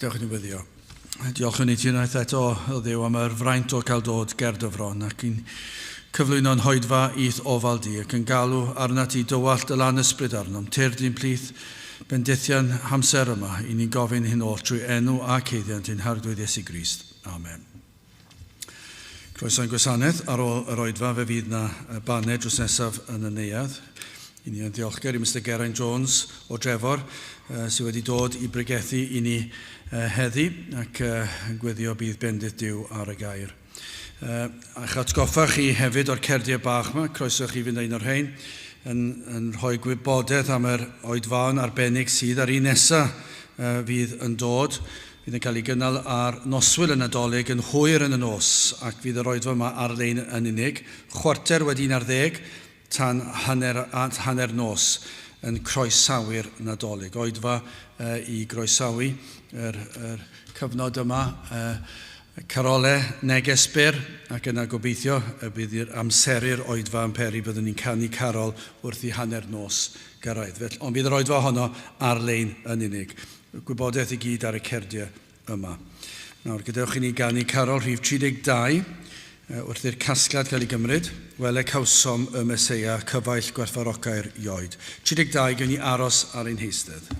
Gadewch i ni weddio. Diolch yn i ti unwaith eto, o Dduw, am yr fraint o cael dod ger dy fron ac i'n cyflwyno'n hoedfa i'th ofal di ac yn galw arnat i dywallt dy lan ysbryd arnom. Tyrd i'n plith bendithion hamser yma i ni'n gofyn hyn oll trwy enw ac haeddiant ein Harglwydd Iesu Grist. Amen. Croeso i'n gwasanaeth. Ar ôl yr oedfa fe fydd na baned drws nesaf yn y neuadd. I ni yn ddiolchgar i Mister Geraint Jones o Drefor sydd wedi dod i bregethu i ni heddi ac yn gweddio bydd bendith Duw ar y gair. A'ch atgoffa chi hefyd o'r cerdiau bach yma, croeso chi fynd â un o'r rhain, yn, yn rhoi gwybodaeth am yr oedfaon arbennig sydd ar un nesaf fydd yn dod. Fydd yn cael ei gynnal ar noswyl y Nadolig yn hwyr yn y nos ac fydd yr oedfa yma ar-lein yn unig, chwarter wedi 11 tan hanner at hanner nos yn croesawu'r Nadolig. Oedfa i groesawu yr, yr cyfnod yma, carole, neges byr ac yna gobeithio y bydd i'r amseru'r oedfa yn peri byddwn ni'n canu carol wrth i hanner nos gyrraedd. Felly, ond bydd yr oedfa honno ar-lein yn unig. Y gwybodaeth i gyd ar y cerdiau yma. Nawr, gadewch i ni ganu carol rhif 32 wrth i'r casgliad cael ei gymryd. Wele cawsom y Meseia, cyfaill gwerthfawrogai'r ioed. 32, gewn ni aros ar ein heistedd.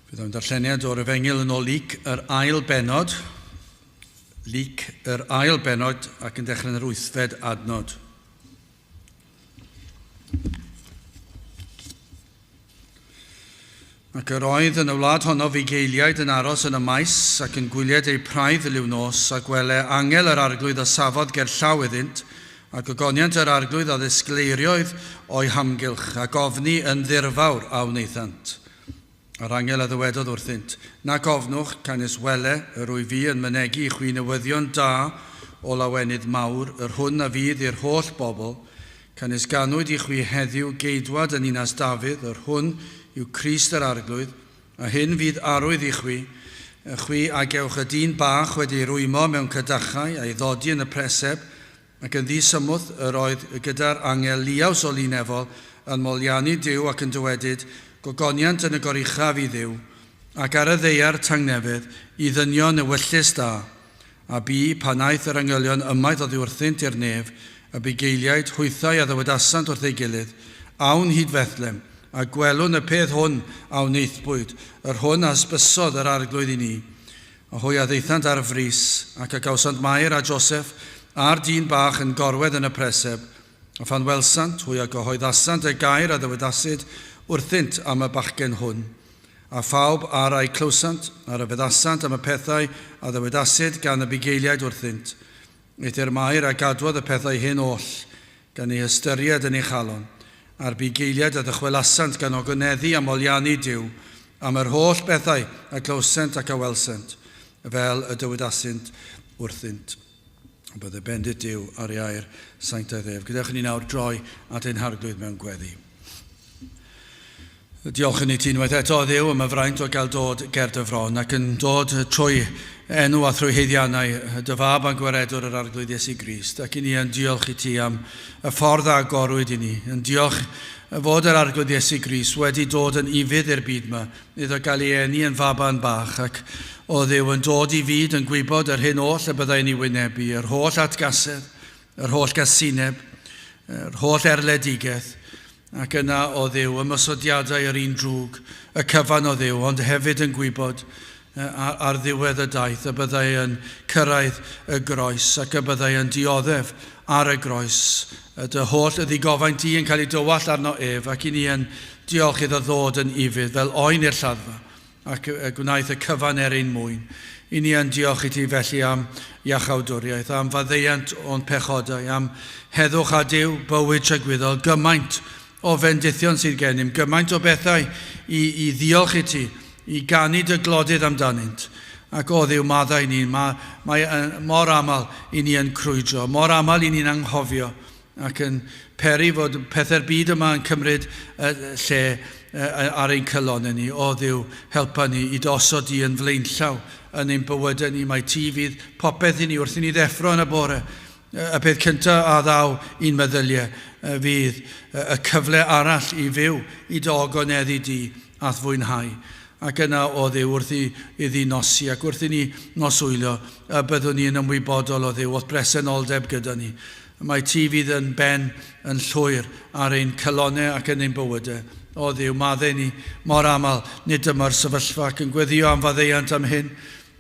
Bydd o'n darlleniad o'r Efengyl yn ôl Luc, yr ail bennod. Luc, yr ail bennod, ac yn dechrau yn yr wythfed adnod. Ac yr oedd yn y wlad honno fugeiliaid yn aros yn y maes ac yn gwylied eu praidd liw nos, ac wele angel yr Arglwydd a safodd ger llaw iddynt, ac ogoniant yr Arglwydd a ddisgleirioedd o'u hamgylch, ac ofni yn ddirfawr a wnaethant. A'r angel a ddywedodd wrthynt, Nac ofnwch, canys wele, yr wyf fi yn mynegi i chwi newyddion da o lawenydd mawr, yr hwn a fydd i'r holl bobl, canys ganwyd i chwi heddiw geidwad yn ninas Dafydd, yr hwn yw Crist yr Arglwydd, a hyn fydd arwydd i chwi, chwi a gewch y dyn bach wedi ei rwymo mewn cadachau, a'i ddodi yn y preseb. Ac yn ddisymwth yr oedd gyda'r angel liaws o lu nefol yn moliannu Duw ac yn dywedyd, Gogoniant yn y goruchaf i Dduw, ac ar y ddaear tangnefedd i ddynion ewyllys da. A bu, pan aeth yr angylion ymaith oddi wrthynt i'r nef, y bugeiliaid hwythau a ddywedasant wrth ei gilydd, Awn hyd Fethlem, a gwelwn y peth hwn a wnaethpwyd, yr hwn a hysbysodd yr Arglwydd i ni. A hwy a ddaethant ar frys, ac a gawsant Mair a Joseff a'r dyn bach yn gorwedd yn y preseb. A phan welsant, hwy a gyhoeddasant y gair a ddywedasid wrthynt am y bachgen hwn. A phawb a'r a'i clywsant, a ryfeddasant am y pethau a ddywedasid gan y bugeiliaid wrthynt. Eithr Mair a gadwodd y pethau hyn oll, gan eu hystyried yn ei chalon, a'r bugeiliaid a ddychwelasant gan ogoneddu a moliannu Duw am yr holl bethau a glywsent ac a welsent, fel y dywedasynt wrthynt. Bydde bendith Duw ar ei air sanctaidd ef. Gadewch i ni nawr droi at ein Harglwydd mewn gweddi. Diolch i ti unwaith eto, Dduw, am y fraint o gael dod ger dy fron ac yn dod trwy enw a thrwy haeddiannau dy fab a'n gwaredwr yr Arglwydd Iesu Grist. Ac i ni yn diolch i ti am y ffordd a agorwyd i ni. Yn diolch fod yr Arglwydd Iesu Grist wedi dod yn ufudd i'r byd yma, iddo gael ei eni yn faban bach, ac o Dduw yn dod i fyd yn gwybod yr hyn oll y byddai'n ei wynebu, yr holl atgasedd, yr holl gasineb, yr holl erledigaeth, Ac yna, o Dduw, ymosodiadau yr un drwg, y cyfan o Dduw, ond hefyd yn gwybod ar ddiwedd y daith y byddai yn cyrraedd y groes ac y byddai yn dioddef ar y groes. Dy holl ddigofaint di yn cael ei dywallt arno ef, ac i ni yn diolch iddo ddod yn ufudd fel oen i'r lladdfa. Ac y gwnaeth y cyfan er ein mwyn. I ni yn diolch i ti felly am iachawdwriaeth, am faddeuant o'n pechodau, am heddwch â Duw, bywyd tragwyddol, gymaint o fendithion sydd gennym, gymaint o bethau i, i ddiolch i ti, i ganu dy glodydd amdanynt. Ac o Dduw, maddau ni, mae, mae mor aml i ni yn crwydro, mor aml i ni'n anghofio ac yn peri fod pethau'r byd yma yn cymryd lle ar ein calonnau ni. O Dduw, helpa ni i dy osod di yn flaenllaw yn ein bywydau ni. Mae ti fydd popeth i ni wrth i ni ddeffro yn y bore. Y peth cyntaf a ddaw i'n meddyliau fydd y cyfle arall i fyw i dy ogoneddu di a'th fwynhau. Ac yna, o Dduw, wrth i iddi nosi ac wrth i ni noswylio, y byddwn ni yn ymwybodol o Dduw, o'th bresenoldeb gyda ni. Mai ti fydd yn ben yn llwyr ar ein calonnau ac yn ein bywydau. O Dduw, maddau ni mor aml, nid dyma'r sefyllfa, ac yn gweddïo am faddeuant am hyn,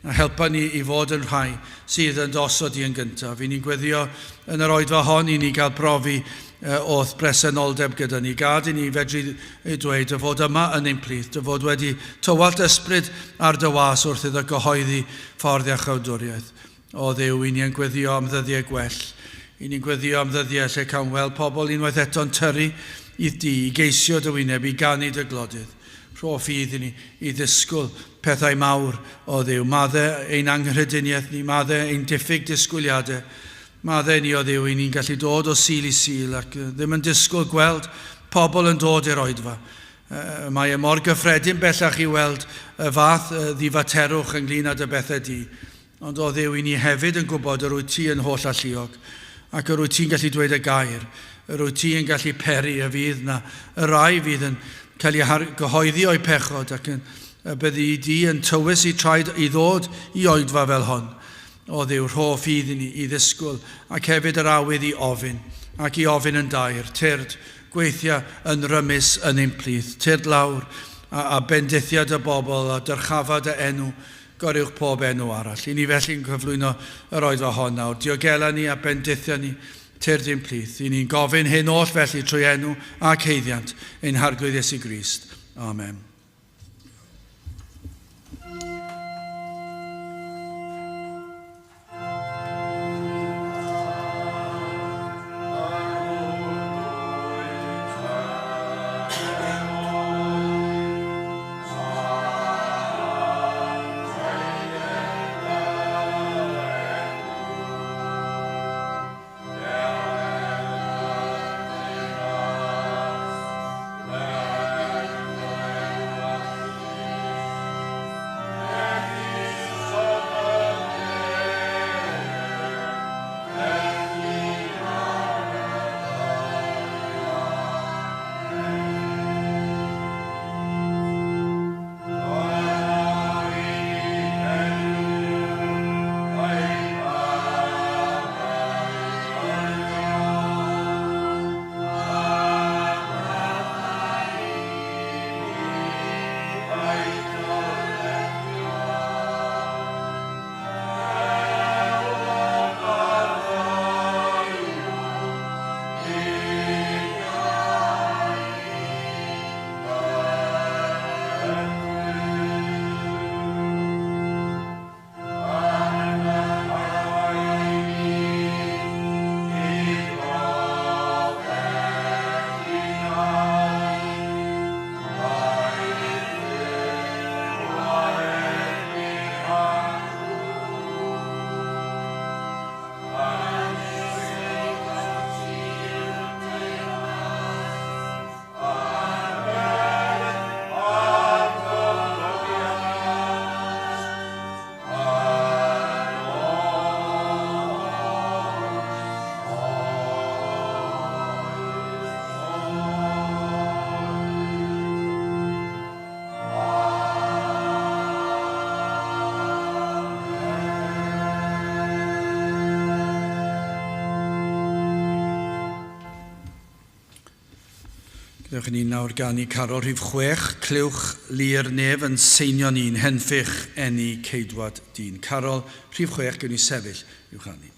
a helpa ni i fod yn rhai sydd yn dy osod di yn gyntaf. I ni'n gweddïo yn yr oedfa hon i ni gael brofi o'th bresenoldeb gyda ni. Gad i ni fedru dweud dy fod yma yn ein plith, dy fod wedi tywallt ysbryd ar dy was wrth iddo gyhoeddi ffordd iachawdwriaeth. O Dduw, i ni yn gweddïo am ddyddiau gwell. I ni'n gweddïo am ddyddiau lle cawn weld pobl unwaith eto'n tyrru i'th dŷ, i geisio dy wyneb, i ganu dy glodydd. Rho ffydd i ni i ddisgwyl pethau mawr, o Dduw. Madde ein anghrediniaeth ni, madde ein diffyg disgwyliadau. Madde ni, o Dduw, i ni'n gallu dod o Sul i Sul ac ddim yn disgwyl gweld pobl yn dod i'r oedfa. Mae e mor gyffredin bellach i weld y fath ddifaterwch ynglyn â dy bethau di. Ond o Dduw, i ni hefyd yn gwybod yr wyt ti yn holl alluog, ac yr wyt ti'n gallu dweud y gair, yr wyt ti yn gallu peri y fydd na y rai fydd yn cael eu gyhoeddi o'u pechod, ac yn, y byddi di yn tywys i traed i ddod i oedfa fel hon. O Dduw, rho ffydd i ni i ddisgwyl, ac hefyd yr awydd i ofyn, ac i ofyn yn daer, tyrd, gweithia yn rymus yn ein plith, tyrd lawr, a, a bendithia dy bobl, a dyrchafa dy enw, Goruwch pob enw arall. I ni felly'n cyflwyno yr oedfa hon nawr. Diogela ni a bendithia ni, tyrd i'n plith. I ni'n gofyn hyn oll felly trwy enw ac haeddiant ein Harglwydd Iesu Grist. Amen. Gadewch i ni nawr ganu carol rhif 6, Clywch Lu'r Nef yn seinio'n un, Henffych eni ceidwad dyn. Carol rhif 6, gewn ni sefyll i'w chanu.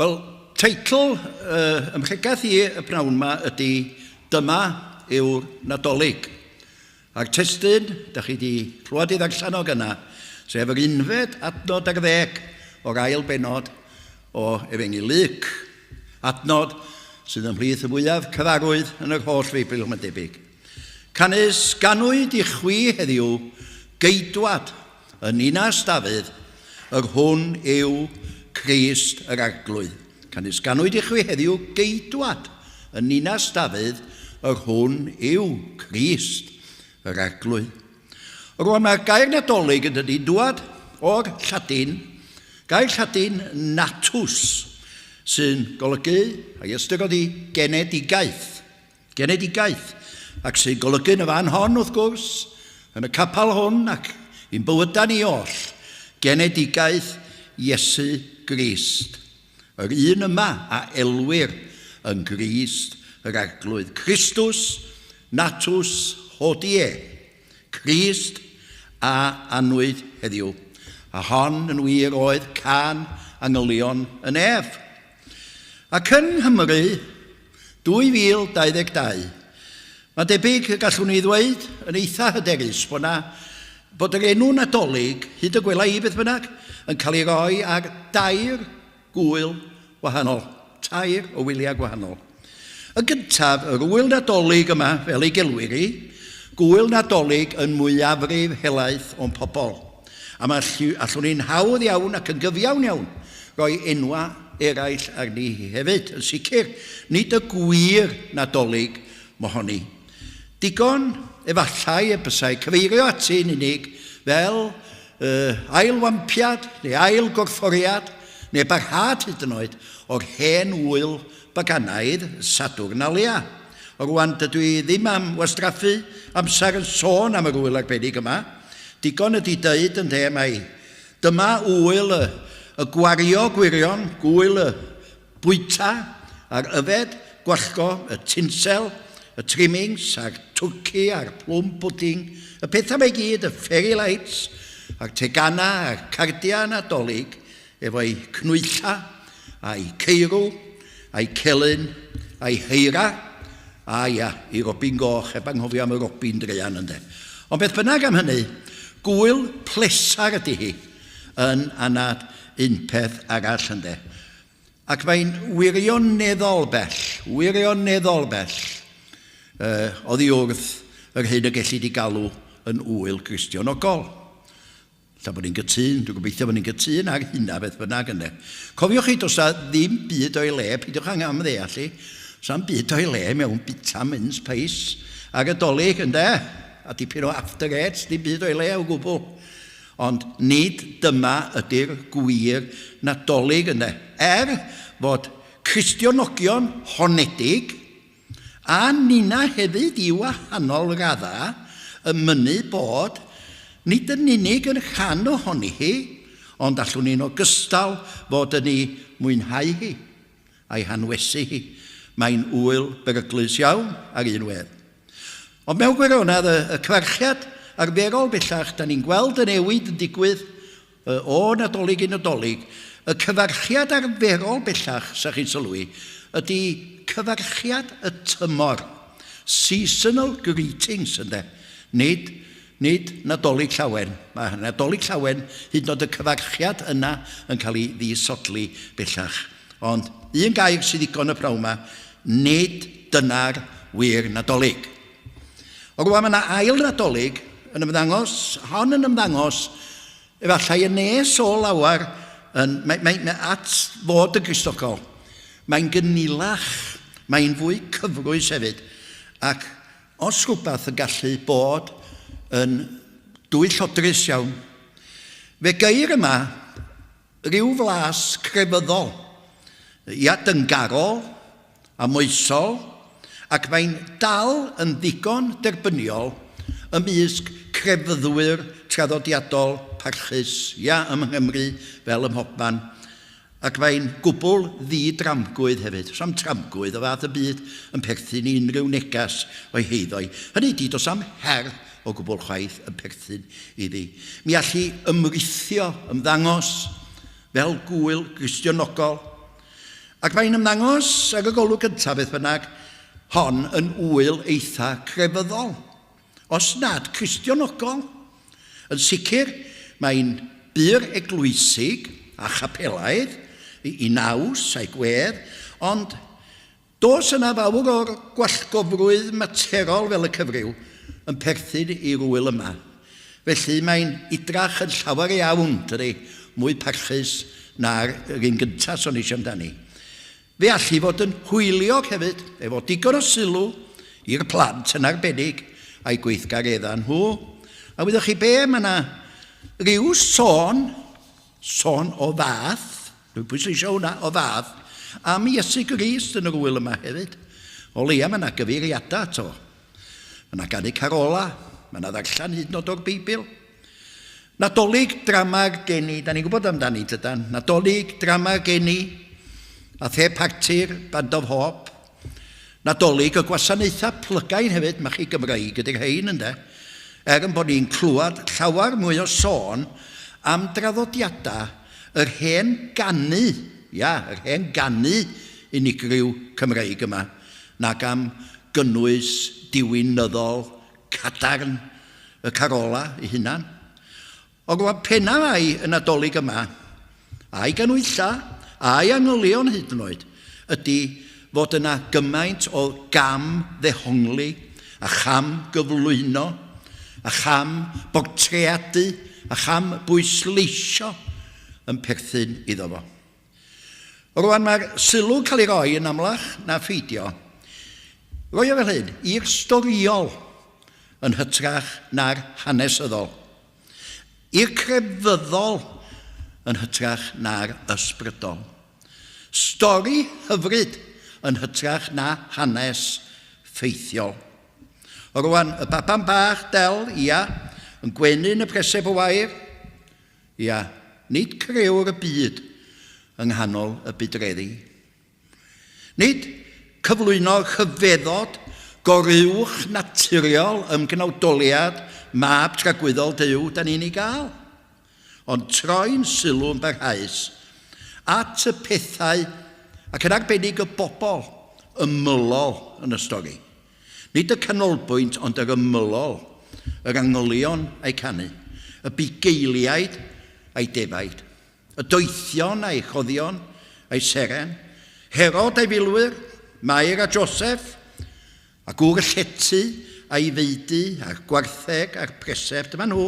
Wel, teitl uh, ymhregaeth i y pnawn yma ydy Dyma yw'r Nadolig. A'r testun, da chi wedi clywed ei ddarllen o gyna, sef yr unfed adnod ar ddeg o'r ail benod o Efengyl Luc. Adnod sydd ymhlith y mwyaf cyfarwydd yn yr holl Feibl, mae'n debyg. Canys ganwyd i chwi heddiw geidwad yn ninas Dafydd, yr hwn yw Crist yr Arglwydd. Canys ganwyd i chwi heddiw geidwad yn ninas Dafydd, yr hwn yw Crist yr Arglwydd. Rwan mae'r gair Nadolig yn dydy dwad o'r Lladin, gair Lladin natus, sy'n golygu, a'i ystyr oedd i genedigaeth. Genedigaeth, ac sy'n golygu yn y fan hon, wrth gwrs, yn y capel hwn ac i'n bywydau ni oll, Genedigaeth Iesu Grist. Yr un yma a elwir yn Grist yr Arglwydd. Christus natus hodie. Crist a anwyd heddiw. A hon yn wir oedd cân angylion y nef. Ac yng Nghymru 2022, mae'n debyg y gallwn ni ddweud yn eitha hyderus bod na bod yr enw Nadolig, hyd y gwela i beth bynnag, yn cael ei roi ar dair gŵyl wahanol, tair o wyliau gwahanol. Yn gyntaf, yr ŵyl Nadolig yma, fel ei gelwir hi, gŵyl Nadolig yn mwyafrif helaeth o'n pobl. A mae allwn ni'n hawdd iawn ac yn gyfiawn iawn roi enwau eraill arni hi hefyd. Yn sicr, nid y gwir Nadolig mohoni. Digon, efallai, y bysai cyfeirio ati'n unig fel ail-wampiad neu ail-gorfforiad neu barhad hyd yn oed o'r hen ŵyl baganaidd Saturnalia. Rwan, dydw i ddim am wastraffu amser yn sôn am yr ŵyl arbennig yma. Digon ydy deud ynde mai dyma ŵyl y, y gwario gwirion, gŵyl y bwyta a'r yfed, gwallgo, y tinsel, y trimmings a'r twrci a'r plum pudding, y pethau 'ma i gyd, y fairy lights a'r tegannau a'r cardiau Nadolig efo'u cnwylla a'i ceirw a'i celyn a'i heira a ia, i robin goch, heb anghofio am y robin druan ynde. Ond beth bynnag am hynny, gŵyl plesar ydy hi yn anad unpeth arall ynde. Ac mae'n wirioneddol bell, wirioneddol bell, uh, oddi wrth yr hyn y gellid ei galw yn ŵyl Gristionogol. Lla bod ni'n gytûn, dwi'n gobeithio bod ni'n gytûn ar hynna beth bynnag ynde. Cofiwch chi, does na ddim byd o'i le, peidiwch â am ddeall i, does na'm byd o'i le mewn bita mince pies ar y Dolig ynde, a dipyn o after eights, dim byd o'i le o gwbl. Ond nid dyma ydy'r gwir Nadolig ynde. Er fod Cristionogion honedig, a ninna hefyd i wahanol raddau, yn mynnu bod nid yn unig yn rhan ohoni hi, ond allwn ni'n ogystal fod yn ei mwynhau hi, a'i hanwesu hi. Mae'n ŵyl beryglus iawn ar un wedd. Ond mewn gwirionedd, y, y cyfarchiad arferol bellach, da ni'n gweld y newid yn digwydd o Nadolig i Nadolig, y cyfarchiad arferol bellach, sa chi'n sylwi, ydy cyfarchiad y tymor. Seasonal greetings, ynde? Nid, nid Nadolig Llawen. Mae Nadolig Llawen, hyd yn oed y cyfarchiad yna yn cael ei ddisodli bellach. Ond un gair sydd ddigon y pnawn yma, nid dyna'r wir Nadolig. O rwan mae yna ail Nadolig yn ymddangos, hon yn ymddangos efallai yn nes o lawer yn, mae, mae, mae at fod yn Gristnogol. Mae'n gynilach, mae'n fwy cyfrwys hefyd, ac os rhywbeth yn gallu bod yn dwyllodrus iawn. Fe geir yma Rhyw flas crefyddol, ia, dyngarol a moesol, ac mae'n dal yn ddigon derbyniol ymysg crefyddwyr traddodiadol parchus, ia, ym Nghymru fel ym mhobman, ac mae'n gwbl ddi-dramgwydd hefyd. Does 'am tramgwydd o fath y byd yn perthyn i unrhyw neges o'i heiddo hi. Hynny ydi, does 'am her o gwbl chwaith yn perthyn iddi. Mi all hi ymrithio, ymddangos, fel gŵyl Gristionogol. Ac mae'n ymddangos, ar y golwg gyntaf beth bynnag, hon yn ŵyl eitha crefyddol, os nad Cristionogol. Yn sicr, mae'n bur eglwysig a chapelaidd i naws a'i gwedd, ond Does yna fawr o'r gwallgofrwydd materol fel y cyfryw yn perthyn i'r ŵyl yma. Felly mae'n idrach yn llawer iawn, tydi, mwy parchus na'r yr un gyntaf soniais amdani. Fe all hi fod yn hwyliog hefyd, efo digon o sylw i'r plant yn arbennig a'i gweithgareddau nhw. A wyddoch chi be, mae yna ryw sôn Sôn o fath, dwi'n pwysleisio hwnna, o fath, am Iesu Grist yn yr ŵyl yma hefyd. O leia mae yna gyfeiriadau ato. Mae yna ganu carola, mae yna ddarllen hyd yn oed o'r Beibl. Nadolig drama'r geni, da ni'n gwybod amdani, tydan? Nadolig drama'r geni, a the parti'r Band of Hope. Nadolig y gwasanaethau plygain hefyd, mae chi Gymraeg ydy'r hein ynde? Er yn bod ni'n clywed llawer mwy o sôn am draddodiadau yr hen ganu, ia, yr hen ganu unigryw Cymreig yma, nag am gynnwys diwinyddol cadarn y carola ei hunan. Ond rwan penna mai y Nadolig yma, a'i ganwylla, a'i angylion hyd yn oed, ydy fod yna gymaint o gam ddehongli a cham gyflwyno a cham bortreadu a cham bwysleisio yn perthyn iddo fo. Rwan mae'r sylw'n cael ei roi yn amlach na pheidio. Roi o fel hyn, i'r storïol yn hytrach na'r hanesyddol. I'r crefyddol yn hytrach na'r ysbrydol. Stori hyfryd yn hytrach na hanes ffeithiol. Rwan, y baban bach del, ia, yn gwenu yn y preseb o wair, Ia, nid crëwr y byd yng nghanol y budreddi. Nid cyflwyno rhyfeddod goruwch naturiol ymgnawdoliad mab tragwyddol Duw da ni'n ei gael, ond troi'n sylw yn barhaus at y pethau ac yn arbennig y bobl ymylol yn y stori. Nid y canolbwynt ond yr ymylol, yr angylion a'u canu, y bugeiliaid a'u defaid, y doethion a'u rhoddion a'u seren, Herod a'i filwyr, Mair a Joseph, a gŵr y llety a'i feudy, a'r gwartheg a'r preseb, dyma nhw,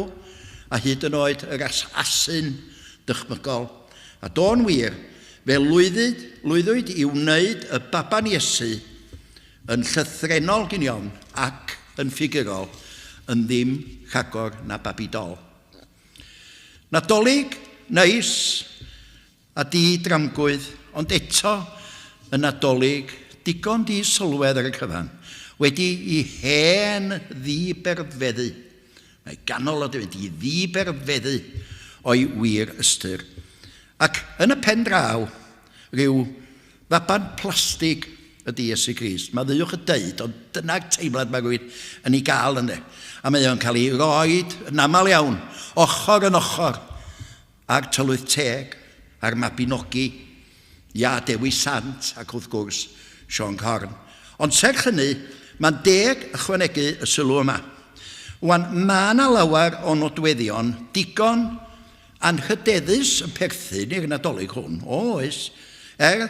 a hyd yn oed yr asyn dychmygol. A do'n wir, fe lwyddyd, lwyddwyd i wneud y baban Iesu Yn llythrennol ginion ac yn ffigurol yn ddim rhagor na babi dol. Nadolig neis a di dramgwydd ond eto yn Nadolig digon di sylwedd ar y cyfan, wedi i hen ddi-berfeddu. Mae ganol o wedi ddi-berfeddu o'i wir ystyr. Ac yn y pen draw, rhyw Faban plastig ydy Iesu Grist. Maddeuwch y deud, ond dyna'r teimlad mae rhywun yn ei gael ynddo. A mae o'n cael ei roed yn aml iawn, ochr yn ochr â'r tylwyth teg, a'r Mabinogi, ia, Dewi Sant, ac wrth gwrs, Siôn Corn. Ond serch hynny, mae'n deg ychwanegu y sylw yma. Wan, mae yna lawer o nodweddion digon anrhydeddus yn perthyn i'r Nadolig hwn, oes, er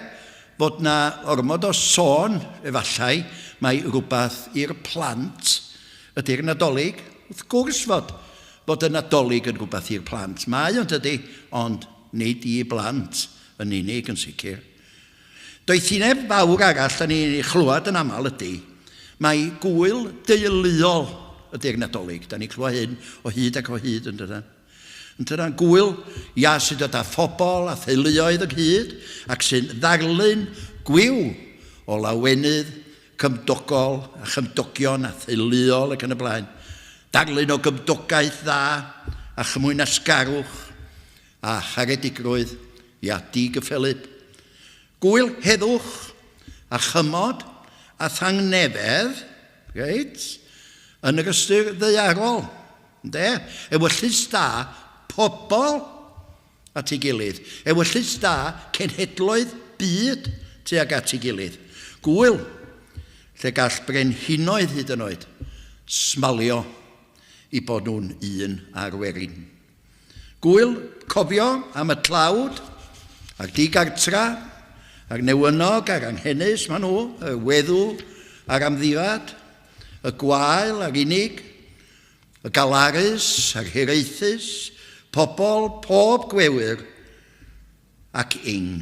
fod na ormod o sôn, efallai, mai rhywbeth i'r plant ydy'r Nadolig. Wrth gwrs fod, fod y Nadolig yn rhywbeth i'r plant. Mae o'n dydy, ond nid i blant yn unig yn sicr. Doethineb fawr arall da ni'n ei chlywed yn aml ydy, mae gwyl deuluol ydy'r Nadolig. Da ni'n clywed hyn o hyd ac o hyd yn dydan. Yn dyna gwyl ia sy'n dod â phobl a theuluoedd ynghyd ac sy'n ddarlun gwiw o lawenydd cymdogol a chymdogion a theuluol ac yn y blaen. Darlun o gymdogaeth dda a chymwynasgarwch a charedigrwydd ia digyffelyb. Gwyl heddwch a chymod a thangnefedd, reit, yn yr ystyr ddaearol. Ynde? Ewyllys da pobl at ei gilydd. Ewyllys da cenhedloedd byd tuag at ei gilydd. Gwyl lle gall brenhinoedd hyd yn oed smalio i bod nhw'n un â'r werin. Gwyl cofio am y tlawd a'r digartra a'r newynog a'r anghenus maen nhw, y weddw a'r amddifad, y gwael a'r unig, y galarus a'r hiraethus, pobl pob gwewyr ac ing,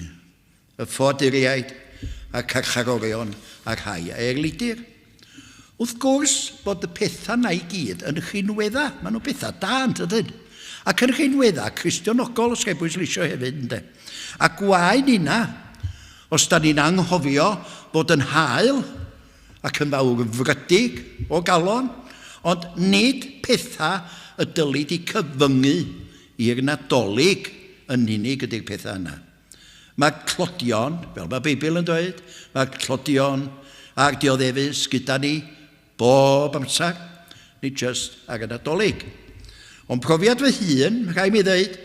y ffoaduriaid a'r carcharorion a'r rhai a erlidir. Wrth gwrs bod y pethau na i gyd yn rhinweddau, maen nhw'n bethau da yn dydyn? Ac yn rhinweddau Cristionogol os ga i bwysleisio hefyd ynde. A gwae ninna os da ni'n anghofio bod yn hael ac yn fawrfrydig o galon, ond nid pethau y dylid eu cyfyngu. i'r Nadolig yn unig ydy'r pethau yna. Mae tlodion, fel mae Beibl yn dweud, mae tlodion a'r dioddefus gyda ni bob amser, nid jyst ar y Nadolig. Ond profiad fy hun, rhaid mi ddeud,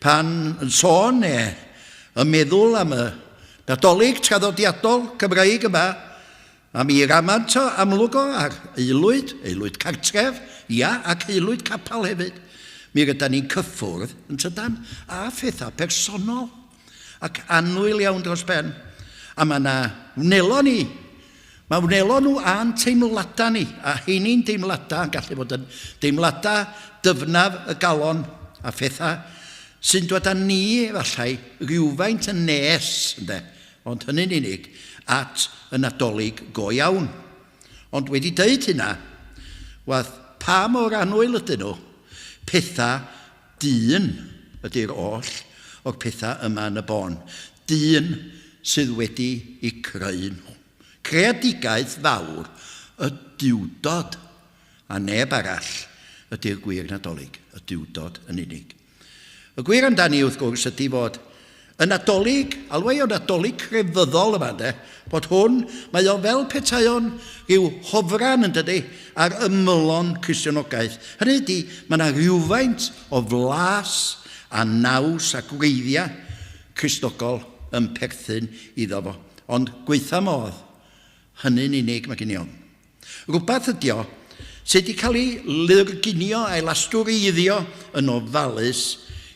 pan yn sôn neu yn meddwl am y Nadolig traddodiadol Cymreig yma, A mi ramant o amlwg o ar aelwyd, aelwyd cartref, ia, ac aelwyd capel hefyd. Mi rydan ni'n cyffwrdd, yn tydan, â phethau personol ac annwyl iawn dros ben. A mae 'na wnelo ni, mae wnelo nhw â'n teimladau ni, a heini'n deimladau yn gallu bod yn deimladau dyfnaf y galon a phethau sy'n dod â ni, efallai, rywfaint yn nes, ynde, Ond hynny'n unig at y Nadolig go iawn. Ond wedi deud hynna, waeth pa mor annwyl ydyn nhw, pethau dyn ydy'r oll o'r pethau yma yn y bôn. Dyn sydd wedi eu creu nhw. Creadigaeth fawr y Duwdod a neb arall ydy'r gwir Nadolig, y Duwdod yn unig. Y gwir amdani, wrth gwrs, ydy fod y Nadolig, alwa i o Nadolig crefyddol yma, de, bod hwn, mae o fel petai o'n rhyw hofran, yn dydy, ar ymylon Cristionogaeth. Hynny ydy, mae yna rhywfaint o flas a naws a gwreiddiau Cristnogol yn perthyn iddo fo. Ond gwaetha modd, hynny'n unig mae gen i ofn. Rhywbeth ydy o sydd wedi cael ei lurgunio a'i lastwreiddio yn ofalus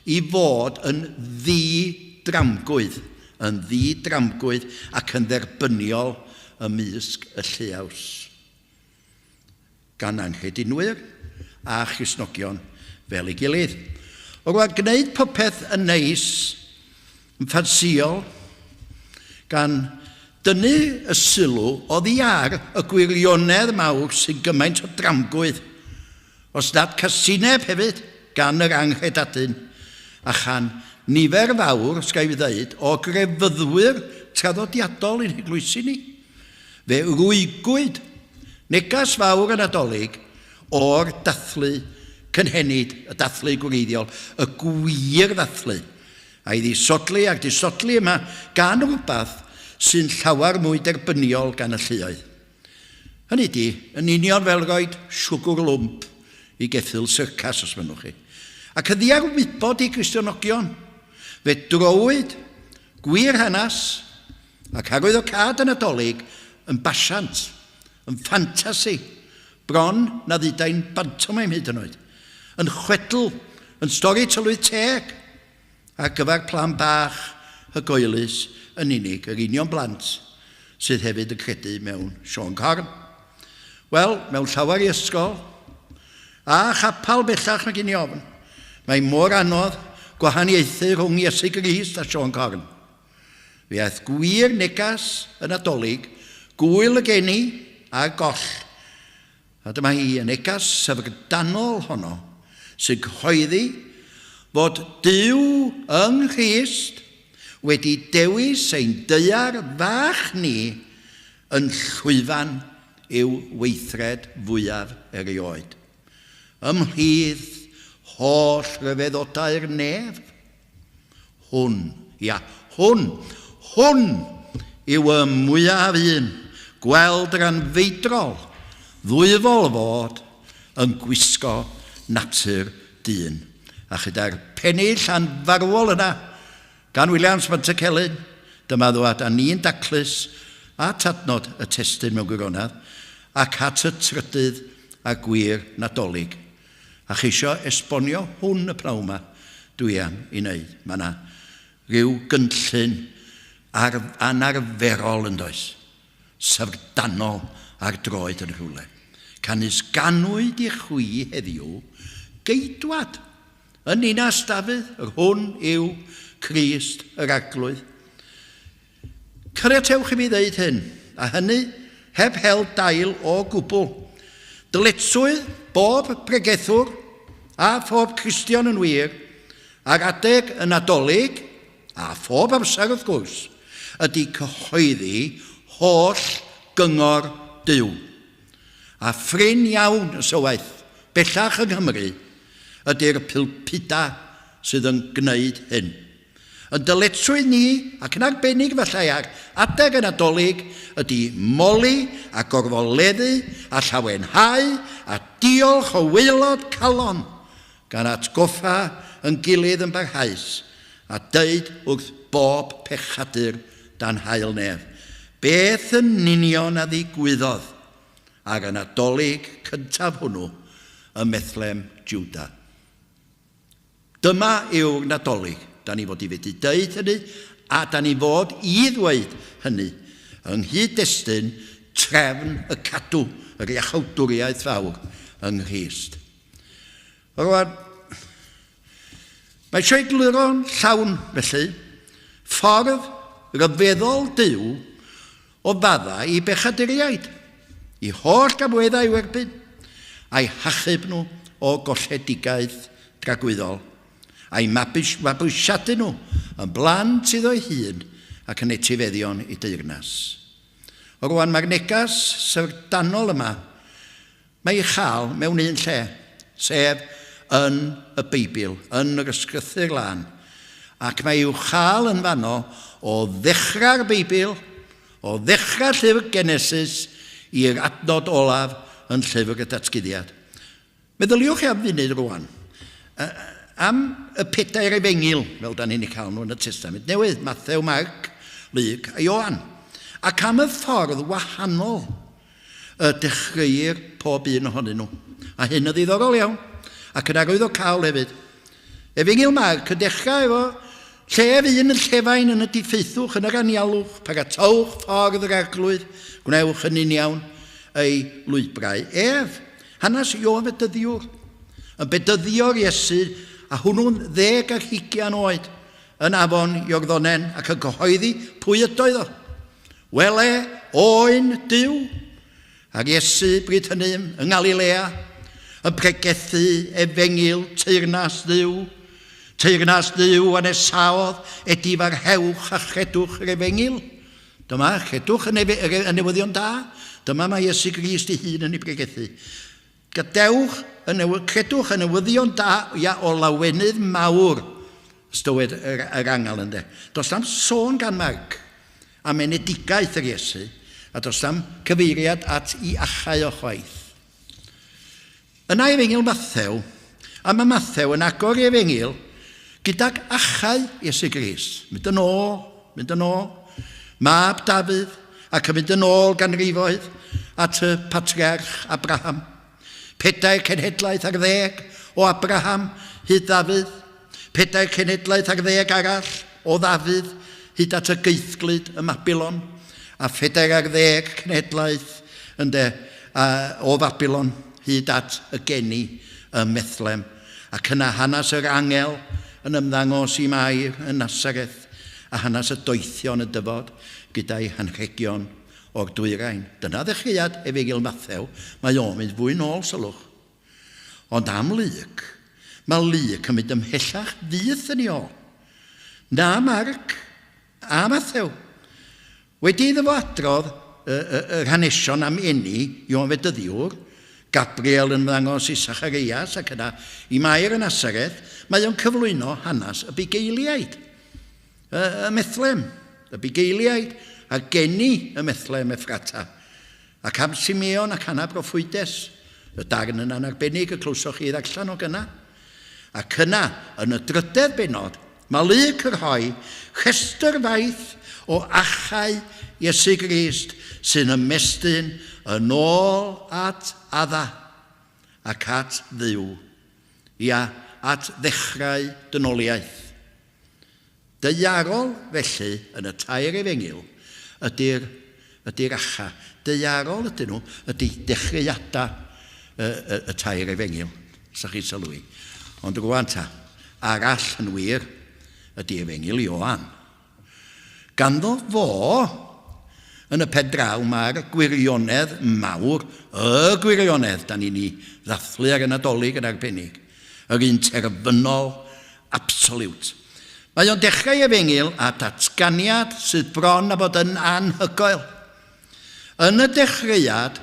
i fod yn ddi-dramgwydd, yn ddi-dramgwydd ac yn dderbyniol ymysg y lliaws. Gan anghredinwyr a Christnogion fel ei gilydd. O rwan, gwneud popeth yn neis, yn ffansïol, gan dynnu y sylw oddi ar y gwirionedd mawr sy'n gymaint o dramgwydd, os nad casineb hefyd, gan yr anghredadun, a chan nifer fawr, os ga i ddeud, o grefyddwyr traddodiadol i'n heglwysi ni. Fe rwygwyd neges fawr y Nadolig o'r dathlu cynhenid, y dathlu gwreiddiol, y gwir ddathlu, a'i ddisodli a'r disodli yma gan rywbeth sy'n llawer mwy derbyniol gan y lluoedd. Hynny ydi, yn union fel roid siwgwr lwmp i geffyl syrcas, os mynnwch chi. Ac yn ddiarwybod i Gristionogion, fe drowyd gwir hanes ac arwyddocâd y Nadolig yn basiant, yn ffantasi, bron na ddudai'n bantomeim hyd yn oed, yn chwedl, yn stori tylwyth teg, ar gyfer plant bach hygoelus yn unig, yr union blant sydd hefyd yn credu mewn Siôn Corn. Wel, mewn llawer i ysgol, a chapel bellach mae gen i ofn, mae mor anodd gwahaniaethu rhwng Iesu Grist a Siôn Corn. Fe aeth gwir neges y Nadolig, gŵyl y geni, ar goll. A dyma hi, y neges syfrdanol honno, sy'n cyhoeddi fod Duw yng Nghrist wedi dewis ein daear fach ni yn llwyfan i'w weithred fwyaf erioed. Ymhlith holl ryfeddodau'r nef, Hwn, ia, hwn, hwn yw y mwyaf un, gweld yr anfeidrol, ddwyfol fod yn gwisgo natur dyn. A chyda'r pennill anfarwol yna, gan Williams Pantycelyn, dyma ddwad â ni'n daclus at adnod y testun mewn gwirionedd, ac at y trydydd a gwir Nadolig. A cheisio esbonio hwn y pnawn 'ma dwi am i wneud. Mae yna ryw gynllun ar, anarferol yn does, syfrdanol ar droed yn rhywle. Canys ganwyd i chwi heddiw geidwad yn ninas Dafydd, yr hwn yw Crist yr Arglwydd. Caniatewch i mi ddeud hyn, a hynny heb hel dail o gwbl. Dyletswydd bob pregethwr, a phob Cristion yn wir, ar adeg y Nadolig, a phob amser wrth gwrs, ydy cyhoeddi holl gyngor Duw. A phrin iawn, ysywaeth, bellach yng Nghymru, ydy'r pulpudau sydd yn gwneud hyn. Yn dyletswydd ni, ac yn arbennig efallai ar adeg y Nadolig, ydy moli a gorfoleddu a llawenhau a diolch o waelod calon, gan atgoffa yn gilydd yn barhaus a deud wrth bob pechadur dan haul nef, beth yn union a ddigwyddodd ar y Nadolig cyntaf hwnnw ym Methlem, Jwda. Dyma yw'r Nadolig. Da ni fod i fedru deud hynny, a da ni fod i ddweud hynny yng nghyd-destun trefn y cadw, yr iachawdwriaeth fawr yng Nghrist. Rwan, mae eisiau egluro'n llawn felly ffordd ryfeddol Duw o faddau i bechaduriaid, i holl gamweddau i'w erbyn, a'i hachub nhw o golledigaeth dragwyddol, a'i mabwysiadu nhw yn blant iddo'i hun ac yn etifeddion i deyrnas. Rwan, mae'r neges syfrdanol yma Mae ei chael mewn un lle, sef yn y Beibl, yn yr Ysgrythur Lân, ac mae i'w chael yn fanno o ddechrau'r Beibl, o ddechrau llyfr Genesis i'r adnod olaf yn llyfr y Datguddiad. Meddyliwch chi am funud rwan am y pedair efengyl, fel da ni'n eu cael nhw yn y Testament Newydd, Mathew, Marc, Luc a Ioan, ac am y ffordd wahanol y dechreuir pob un ohonyn nhw. A hyn yn ddiddorol iawn, ac yn arwyddocaol hefyd. Efengyl Marc yn dechrau efo llef un yn llefain yn y diffaethwch, yn yr anialwch, paratowch ffordd yr arglwydd, gwnewch yn uniawn ei lwybrau ef. Hanes Ioan Fedyddiwr, yn bedyddio'r Iesu, a hwnnw'n 20 oed, yn afon Iorddonen ac yn cyhoeddi pwy ydoedd o. Wele, oen Duw! A'r Iesu, bryd hynny, yng Ngalilea, yn pregethu efengyl teyrnas Dduw. Teyrnas Dduw a nesaodd edifarhewch a chredwch yr efengyl. Dyma, credwch y, nef y newyddion da. Dyma mae Iesu Grist ei hun yn ei bregethu. Gadewch y newy-, credwch y newyddion da, ia, o lawenydd mawr, ystywed yr, yr angel ynde. Does na'm sôn gan Marc am enedigaeth yr Iesu, a does na'm cyfeiriad at i achau o chwaith. Yna efengyl Mathew, a mae Mathew yn agor ei efengyl gydag achau Iesu Grist. Mynd yn ôl, mynd yn ôl. Mab Dafydd, ac yn mynd yn ôl ganrifoedd at y patriarch Abraham. Pedair cenhedlaeth ar ddeg o Abraham hyd Ddafydd, pedair cenhedlaeth ar ddeg arall o Ddafydd hyd at y gaethglud ym Mabilon, a phedair ar ddeg cenhedlaeth ynde, o Fabilon hyd at y geni ym Methlem. Ac yna hanes yr angel yn ymddangos i Mair yn Nasareth, a hanes y doethion yn dyfod gyda'i hanrhegion o'r dwyrain. Dyna ddechreuad Efengyl Mathew, mae o'n mynd fwy nôl, sylwch. Ond am Luc, mae Luc yn mynd ymhellach fyth yn ei ôl. Na Marc a Mathew. Wedi iddo fo adrodd yr hanesion am eni Ioan Fedyddiwr, Gabriel yn ymddangos i Sachareias ac yna i Mair yn Nasareth, mae o'n cyflwyno hanes y bugeiliaid. Y Methlem, y bugeiliaid, a geni y Methlem Effrata, ac am Simeon ac Anna broffwydes, y darn yna'n arbennig y clywsoch chi ddarllen o gynna. Ac yna, yn y drydedd bennod, mae Luc yn rhoi rhestr faith o achau Iesu Grist sy'n ymestyn yn ôl at Adda ac at Dduw, ia, at ddechrau dynoliaeth. Daearol, felly, yn y tair efengyl, ydy'r ydy'r acha. Daearol ydyn nhw, ydy dechreuadau y, y, y tair efengyl, os ydych chi'n sylwi. Ond rwan ta, arall yn wir ydy efengyl Ioan. Ganddo fo, yn y pen draw, mae'r gwirionedd mawr, y gwirionedd, da ni'n ei ddathlu ar y Nadolig yn arbennig, yr un terfynol absoliwt. Mae o'n dechrau efengyl â datganiad sydd bron â bod yn anhygoel. Yn y dechreuad,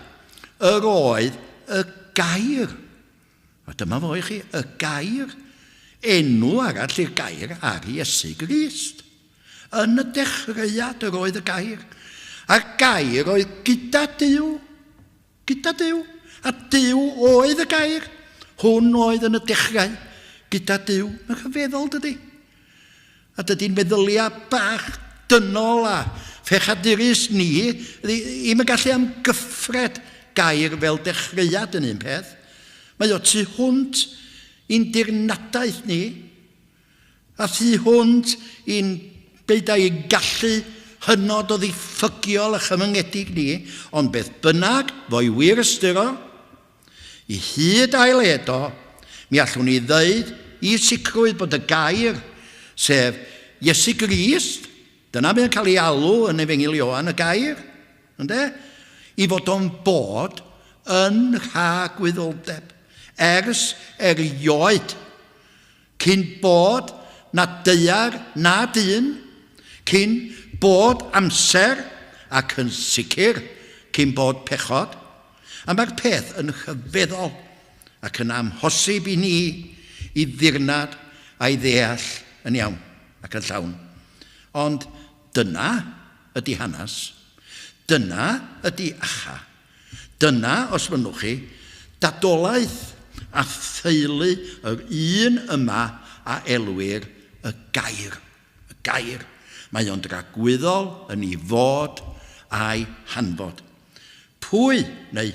yr oedd y gair. A dyma fo i chi, y gair. Enw arall i'r gair ar Iesu Grist. Yn y dechreuad yr oedd y gair, a'r gair oedd gyda Duw. Gyda Duw. A Duw oedd y gair. Hwn oedd yn y dechrau gyda Duw. Mae'n rhyfeddol, dydy? A dydy'n meddyliau bach dynol a phechadurus ni ddim yn gallu amgyffred gair fel dechreuad yn un peth. Mae o tu hwnt i'n dirnadaeth ni, a thu hwnt i'n byd a'i gallu hynod o ddiffygiol a chyfyngedig ni, ond beth bynnag fo'i wir ystyr o, i hyd a'i led o, mi allwn ni ddeud i sicrwydd bod y gair, sef Iesu Grist, dyna mae'n cael ei alw yn Efengyl Ioan, y gair, ynde? I fod o'n bod yn rhagwyddoldeb, ers erioed, cyn bod na daear na dyn, cyn bod amser, ac yn sicr cyn bod pechod. A mae'r peth yn rhyfeddol ac yn amhosib i ni i ddirnad a'i ddeall yn iawn ac yn llawn. Ond dyna ydy hanes. Dyna ydy acha. Dyna, os mynnwch chi, dadolaeth a theulu yr un yma a elwir y gair. Y gair. Mae o'n dragwyddol yn ei fod a'i hanfod. Pwy, neu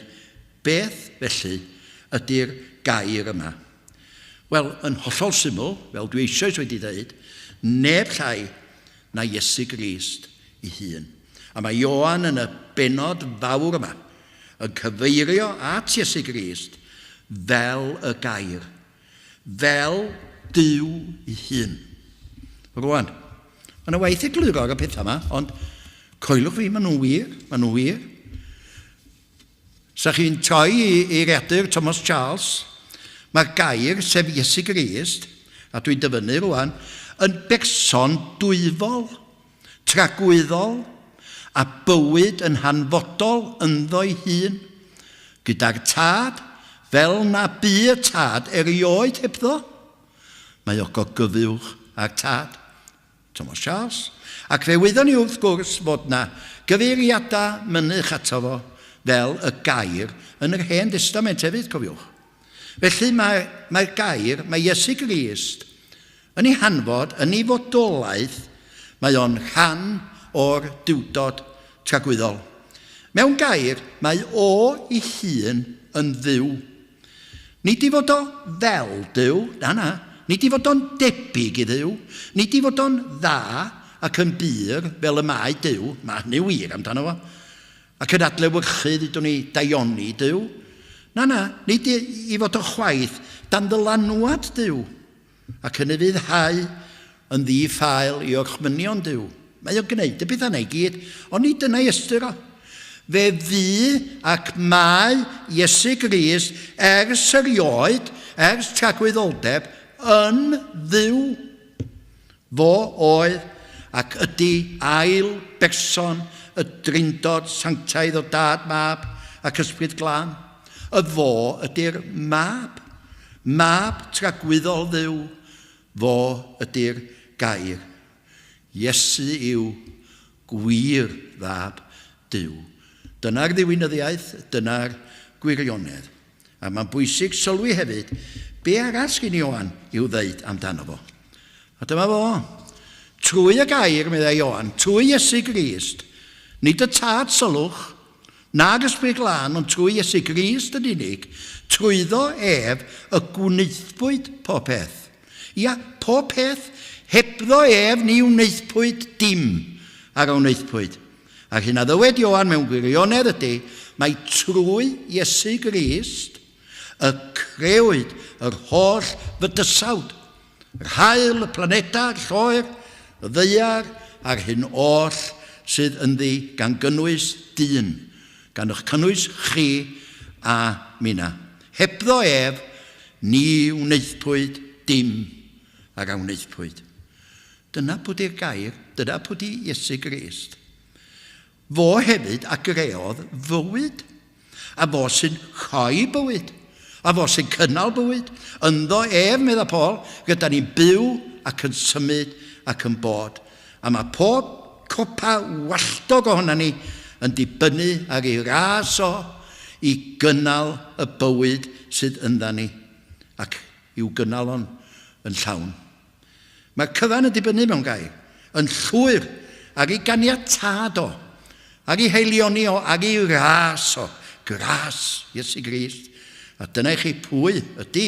beth felly, ydy'r gair yma? Wel, yn hollol syml, fel dwi eisoes wedi dweud, neb llai na Iesu Grist ei hun. A mae Ioan yn y bennod fawr yma yn cyfeirio at Iesu Grist fel y gair, fel Duw ei hun. Rwan, mae yna waith egluro ar y pethau yma, ond coelwch fi, maen nhw'n wir, maen nhw'n wir. Sa chi'n troi i eiriadur Thomas Charles, mae'r gair, sef Iesu Grist, a dwi'n dyfynnu rwan, yn berson dwyfol, tragwyddol, a bywyd yn hanfodol ynddo'i hun, gyda'r Tad, fel na bu y Tad erioed hebddo. Mae o gogyfuwch â'r Tad. Thomas Charles. Ac fe wyddon ni wrth gwrs fod 'na gyfeiriadau mynych ato fo fel y gair yn yr Hen Destament hefyd, cofiwch. Felly mae, mae'r gair, mae Iesu Grist, yn ei hanfod, yn ei fodolaeth, mae o'n rhan o'r duwdod tragwyddol. Mewn gair, mae o ei hun yn dduw. Nid i fod o fel Duw, na, na, nid i fod o'n debyg i Dduw, nid i fod o'n dda ac yn bur fel y mae Duw, mae hynny wir amdano fo, ac yn adlewyrchu, ddudwn ni, daioni Duw. Na, na, nid i, i fod o chwaith dan ddylanwad Duw. Ac yn ufuddhau yn ddi-ffael i orchmynion Duw. Mae o'n gwneud y pethau yna i gyd, ond nid dyna'i ystyr o. Fe fu ac mae Iesu Grist ers erioed, ers tragwyddoldeb, yn Dduw. Fo oedd ac ydy ail berson y Drindod Sanctaidd o Dad, Mab ac Ysbryd Glân. Y fo ydy'r Mab. Mab tragwyddol Dduw. Fo ydy'r Gair. Iesu yw gwir Fab Duw. Dyna'r ddiwinyddiaeth, dyna'r gwirionedd. A mae'n bwysig sylwi hefyd be arall sgyn Ioan i'w ddeud amdano fo. A dyma fo. Trwy y gair, meddai Ioan, trwy Iesu Grist, nid y Tad sylwch, Nag Ysbryd Glân, ond trwy Iesu Grist yn unig, trwyddo ef y gwnaethpwyd pob peth. Ia, pob peth, hebddo ef ni wnaethpwyd dim ar a wnaethpwyd. A'r hyn a ddywed Ioan mewn gwirionedd ydy, mai trwy Iesu Grist y crëwyd yr holl fydysawd, yr haul, y planedau, lloer, y ddaear, a'r hyn oll sydd ynddi, gan gynnwys dyn, gan eich cynnwys chi a minna. Hebddo ef, ni wnaethpwyd dim ag a wnaethpwyd. Dyna pwy di'r gair, dyna pwy di Iesu Grist. Fo hefyd a greodd fywyd, a fo sy'n rhoi bywyd. A fo sy'n cynnal bywyd. Ynddo ef, medda Paul, gyda ni'n byw ac yn symud ac yn bod. A mae pob copa walltog ohono ni yn dibynnu ar ei ras o i gynnal y bywyd sydd yndda ni ac i'w gynnal o'n yn llawn. Mae'r cyfan yn dibynnu mewn gair, yn llwyr, ar ei ganiatâd o, ar ei haelioni o, ar ei ras o, gras Iesu Grist. A dyna i chi pwy ydy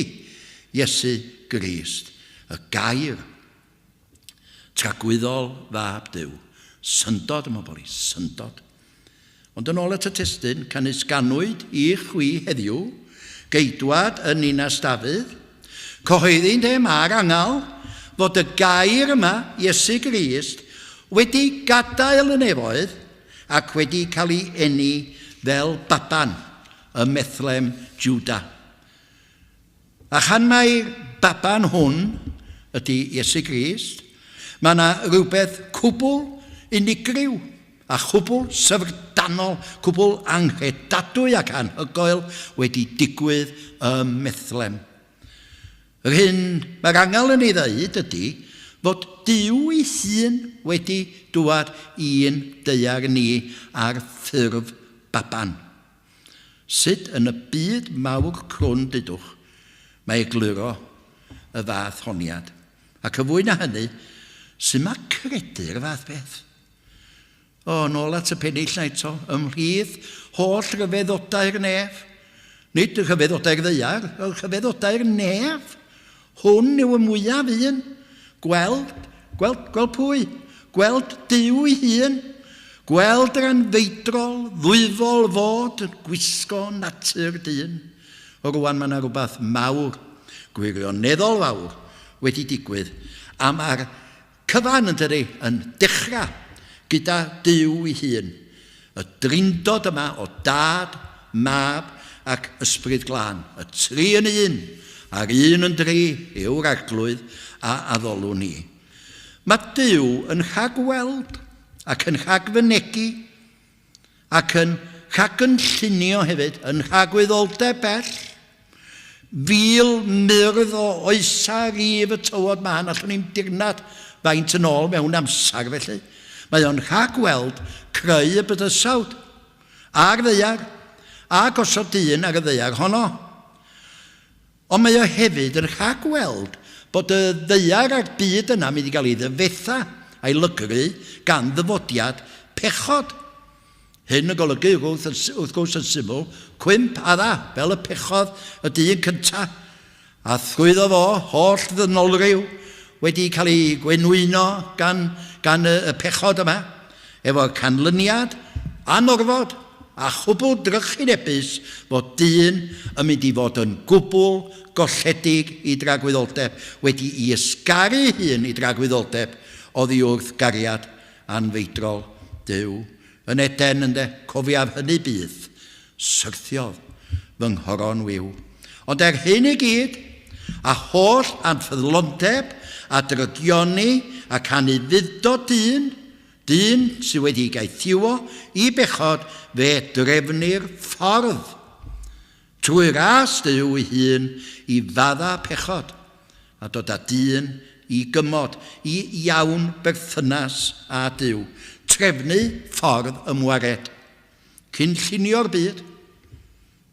Iesu Grist, y gair tragwyddol fab Duw. Syndod, ym mhobol i, syndod. Ond yn ôl at y testun, canys ganwyd i chwi heddiw, geidwad yn ninas Dafydd, cyhoeddi'n de mae'r angel fod y gair yma, Iesu Grist, wedi gadael y nefoedd ac wedi cael ei eni fel baban ym Methlem, Juda. A chan mai'r baban hwn ydy Iesu Grist, mae yna rywbeth cwbl unigryw a chwbl syfrdanol, cwbl anghredadwy ac anhygoel wedi digwydd ym Methlem. Yr hyn mae'r angel yn ei ddeud ydy fod Duw ei hun wedi dŵad i'n daear ni ar ffurf baban. Sut yn y byd mawr crwn dudwch, mae egluro y fath honiad? Ac yn fwy na hynny, sut mae credu'r fath beth? O, nôl at y pennill 'na eto, ymhlith holl ryfeddodau'r nef. Nid y rhyfeddodau'r ddaear, y rhyfeddodau'r nef. Hwn yw y mwyaf un. Gweld, gweld, gweld pwy? Gweld Duw ei hun. Gweld yr anfeidrol, ddwyfol fod yn gwisgo natur dyn. O rwan mae yna rhywbeth mawr, gwirioneddol fawr, wedi digwydd. A mae'r cyfan, yn dydi, yn dechrau gyda Duw ei hun. Y drindod yma o Dad, Mab ac Ysbryd Glân, y tri yn un, a'r un yn dri, yw'r Arglwydd a addolwn ni. Mae Duw yn rhagweld ac yn rhagfynegi ac yn rhagynllunio hefyd, yn rhagwyddoldeb bell. Fil myrdd o oesau rif y tywod mân, allwn ni'm dirnad faint yn ôl mewn amser felly. Mae o'n rhagweld creu y bydysawd a'r ddaear, a gosod dyn ar y ddaear honno. Ond mae o hefyd yn rhagweld bod y ddaear a'r byd yna mynd i gael ei ddyfetha a'i lygru gan ddyfodiad pechod. Hyn yn golygu, wrth gwrs yn syml, cwymp Adda, fel y pechodd y dyn cyntaf, a thrwyddo fo, holl ddynolryw wedi cael ei gwenwyno gan, gan y, y pechod yma, efo'r canlyniad anorfod a chwbl drychinebus fod dyn yn mynd i fod yn gwbl golledig i dragwyddoldeb, wedi i ysgaru hun i dragwyddoldeb oddi wrth gariad anfeidrol Duw. Yn Eden, ynde, cofiaf hynny byth, syrthiodd fy nghoron wiw. Ond er hyn i gyd, a holl anffyddlondeb a drygioni ac anufudd-dod dyn, dyn sydd wedi ei gaethiwo i bechod, fe drefnir ffordd Trwy ras Duw ei hun i fadda pechod, a dod â dyn i gymod, i iawn berthynas â Duw, trefnu ffordd ymwared, cynllunio'r byd,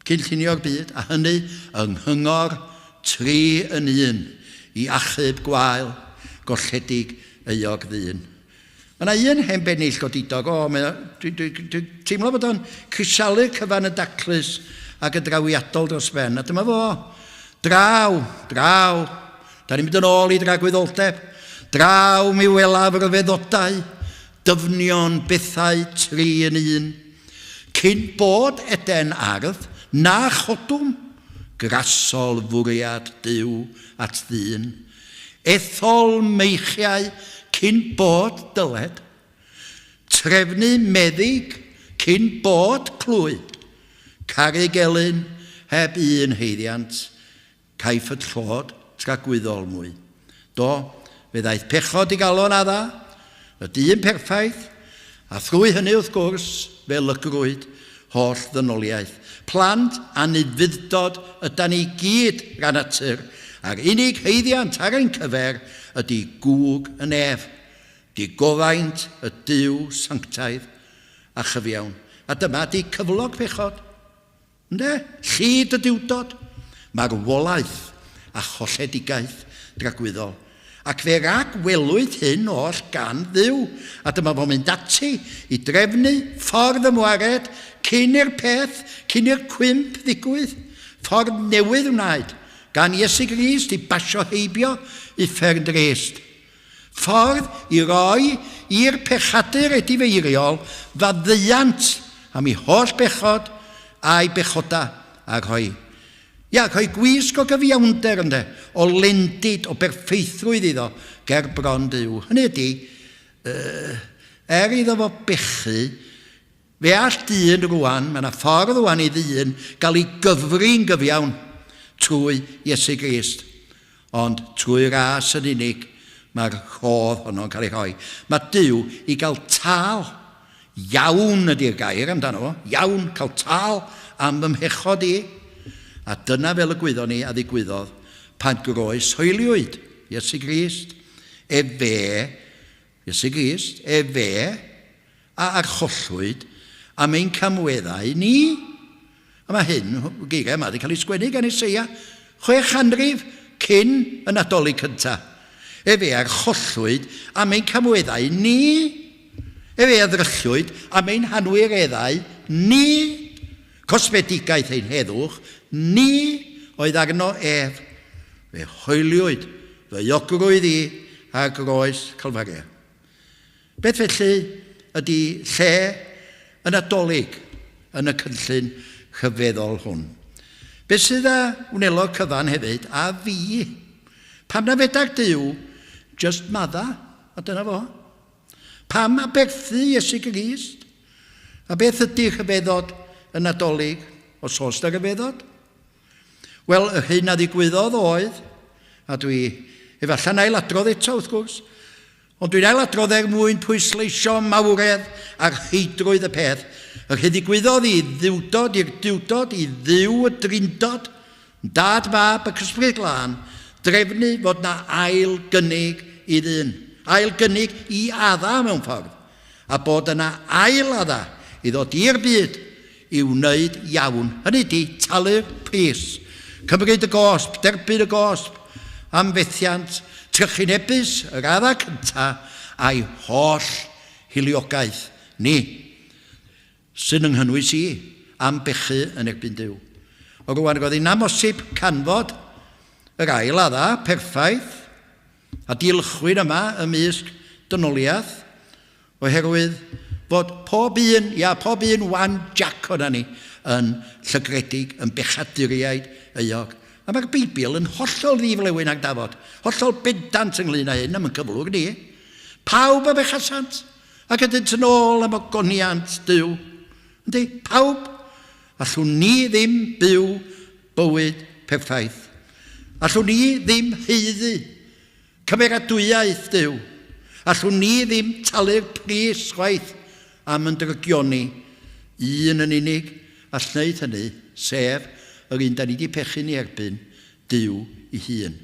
cynllunio'r byd, a hynny yng nghyngor tri yn un, i achub gwael, golledig, euog ddyn. Mae yna un hen bennill godidog, o, mae o, dwi, dwi, dwi teimlo bod o'n crisialu'r cyfan yn daclus ac yn drawiadol dros ben, a dyma fo. Draw, draw, da ni'n mynd yn ôl i dragwyddoldeb. Draw mi welaf ryfeddodau, dyfnion bethau tri yn un. Cyn bod Eden ardd, na chodwm, grasol fwriad Duw at ddyn. Ethol meichiau cyn bod dyled. Trefnu meddyg cyn bod clwy. Caru gelyn heb un haeddiant, caiff y tlod tragwyddol mwy. Do, fe ddaeth pechod i galon Adda, y dyn perffaith, a thrwy hynny wrth gwrs, fe lygrwyd holl ddynoliaeth. Plant anufudd-dod ydan ni gyd gan natur, a'r unig haeddiant ar ein cyfer ydy gŵg y nef, digofaint y Duw sanctaidd a chyfiawn. A dyma ydy cyflog pechod. Ynde? Llid y duwdod, marwolaeth a cholledigaeth dragwyddol. Ac fe ragwelwyd hyn oll gan Dduw, a dyma fo'n mynd ati i drefnu ffordd ymwared cyn i'r peth, cyn i'r cwymp ddigwydd. Ffordd newydd wnaed gan Iesu Grist i basio heibio uffern drist. Ffordd i roi i'r pechadur edifeiriol faddeuant am ei holl bechod a'i bechodau, a rhoi, ia, rhoi gwisg o gyfiawnder, ynde, o lendid, o berffeithrwydd iddo ger bron Duw. Hynny ydy, er iddo fo bechu, Fe all dyn rwan, mae yna ffordd rwan i ddyn gael ei gyfri'n gyfiawn trwy Iesu Grist. Ond trwy ras yn unig mae'r rhodd honno'n cael ei rhoi. Mae Duw i gael tâl. Iawn ydy'r gair amdano fo. Iawn, cael tâl am fy mhechod i. A dyna fel y gwyddon ni a ddigwyddodd pan groeshoeliwyd Iesu Grist. Efe, Iesu Grist, efe a archollwyd am ein camweddau ni. A mae hyn, geiriau yma, wedi cael ei sgwennu gan Eseia 600 cyn y Nadolig cyntaf. Efe a archollwyd am ein camweddau ni. Efe a ddryllwyd am ein hanwireddau ni. Cosmedigaeth ein heddwch ni oedd arno ef. Fe hoeliwyd fy euogrwydd i ar groes Calfaria. Beth felly ydy lle y Nadolig yn y cynllun rhyfeddol hwn? Beth sydd â wnelo cyfan hefyd a fi? Pam na fedar Duw jyst madda, a dyna fo? Pam aberthu Iesu Grist? A beth ydy rhyfeddod y Nadolig, os oes 'na ryfeddod? Wel, yr hyn a ddigwyddodd oedd, a dwi efallai'n ailadrodd eto wrth gwrs, ond dwi'n ailadrodd er mwyn pwysleisio mawredd a'r rheidrwydd y peth, yr hyn ddigwyddodd i ddiwdod, i'r diwdod, i Dduw y Drindod, Dad, Mab ac Ysbryd Glân, drefnu fod na ail gynnig i ddyn, ail gynnig i Adda mewn ffordd, a bod yna ail Adda i ddod i'r byd i wneud iawn, hynny ydi, talu'r pris, cymryd y gosb, derbyn y gosb am fethiant trychinebus yr adda cynta a'i holl hiliogaeth ni, sy'n yng nghynnwys i, am bechu yn erbyn Duw. O rwan, roedd hi'n amhosib canfod yr ail adda perffaith a diolchwyn yma ymysg dynoliaeth, Oherwydd fod pob un, ia, pob un wan jac o'na ni yn llygredig, yn bechaduriaid euog. A mae'r Beibl yn hollol ddi-flewyn ag dafod, hollol bendant ynglyn â hyn am yn cyflwr ni. Pawb a bechasant, ac ydynt yn ôl am ogoniant Duw. Yndi, pawb. Allwn ni ddim byw bywyd perffaith. Allwn ni ddim haeddu Cymeradwyaeth Duw. Allwn ni ddim talu'r pris chwaith am yn drygioni. Un yn unig all wneud hynny, sef yr un da ni 'di pechu'n ei erbyn, Duw ei hun.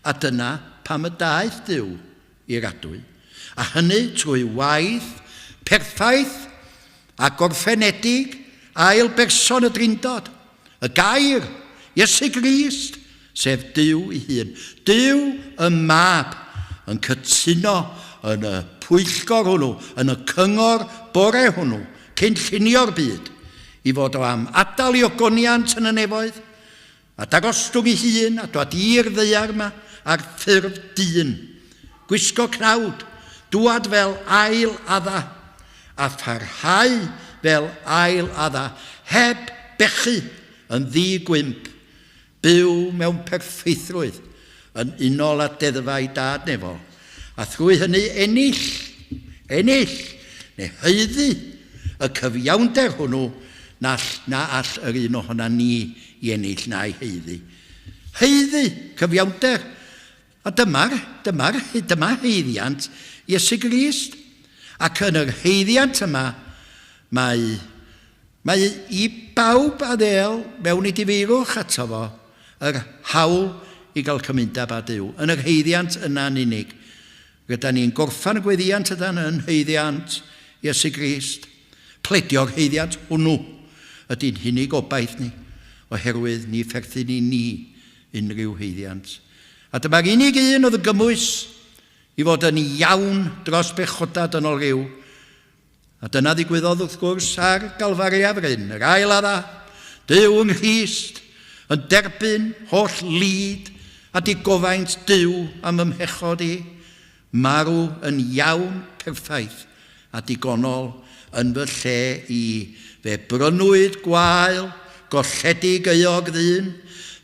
A dyna pam y daeth Duw i'r adwy. A hynny trwy waith perffaith a gorffenedig ail berson y Drindod, y Gair, Iesu Grist, sef Duw ei hun. Duw y Mab yn cytuno yn y pwyllgor hwnnw, yn y cyngor bore hwnnw, cyn llunio'r byd, i fod o am adael i ogoniant yn y nefoedd, A dagostwng ei hun a dwad i'r ddaear yma ar ffurf dyn, gwisgo cnawd, dwad fel ail Adda, a pharhau fel ail Adda, heb bechu, yn ddi-gwymp, byw mewn perffeithrwydd, yn unol â deddfau Dad Nefol, a thrwy hynny ennill, ennill, neu haeddu, y cyfiawnder hwnnw na all, na all yr un ohona ni i ennill na'i haeddu. Haeddu cyfiawnder. A dyma'r, dyma'r, dyma haeddiant Iesu Grist. Ac yn yr haeddiant yma mae Mae i bawb a ddêl mewn edifeirwch ato fo yr hawl i gael cymundeb â Duw. Yn yr haeddiant yna'n unig. Ryda ni'n gorffan y gweddiant ydan yn haeddiant Iesu Grist. Pledio'r haeddiant hwnnw ydy'n hunig obaith ni, oherwydd ni pherthyn i ni unrhyw haeddiant. A dyma'r unig un oedd yn gymwys i fod yn iawn dros bechodau dynol rhyw. A dyna ddigwyddodd wrth gwrs ar Galfaria Fryn, yr ail adda, Duw yng Nghrist, yn derbyn holl lid a digofaint Duw am fy mhechod i, marw yn iawn perffaith a digonol yn fy lle i. Fe brynwyd gwael, golledig euog ddyn,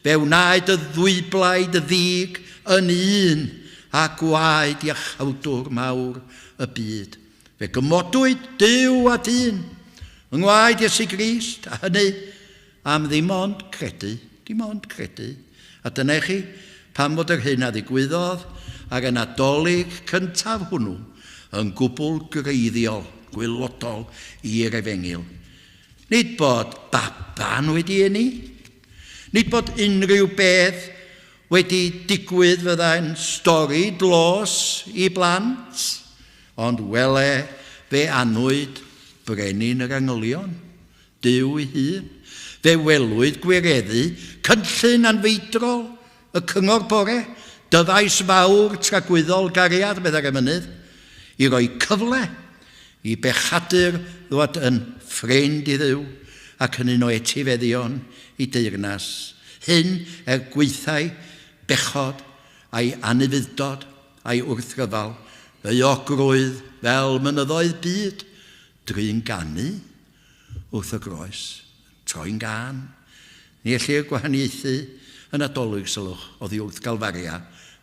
fe wnaed y ddwyblaid ddig yn un â gwaed iachawdwr mawr y byd. Fe gymodwyd Duw a dyn yng ngwaed Iesu Grist, a hynny am ddim ond credu, dim ond credu. A dyna i chi pam fod yr hyn a ddigwyddodd ar y Nadolig cyntaf hwnnw yn gwbl greiddiol, gwylodol i'r Efengyl. Nid bod baban wedi eni, nid bod unrhyw beth wedi digwydd fyddai'n stori dlos i blant, Ond wele, fe anwyd Brenin yr Angylion, Duw ei hun. Fe welwyd gwireddu cynllun anfeidrol y Cyngor Bore, dyfais fawr tragwyddol gariad, meddai'r emynydd, i roi cyfle i bechadur ddod yn ffrind i Dduw ac yn un o etifeddion i deyrnas. Hyn er gwaethau bechod a'i anufudd-dod a'i wrthryfel, euogrwydd fel mynyddoedd byd, dry'n ganu wrth y groes, troi'n gân. Ni ellir gwahaniaethu y Nadolig, sylwch, oddi wrth Galfaria.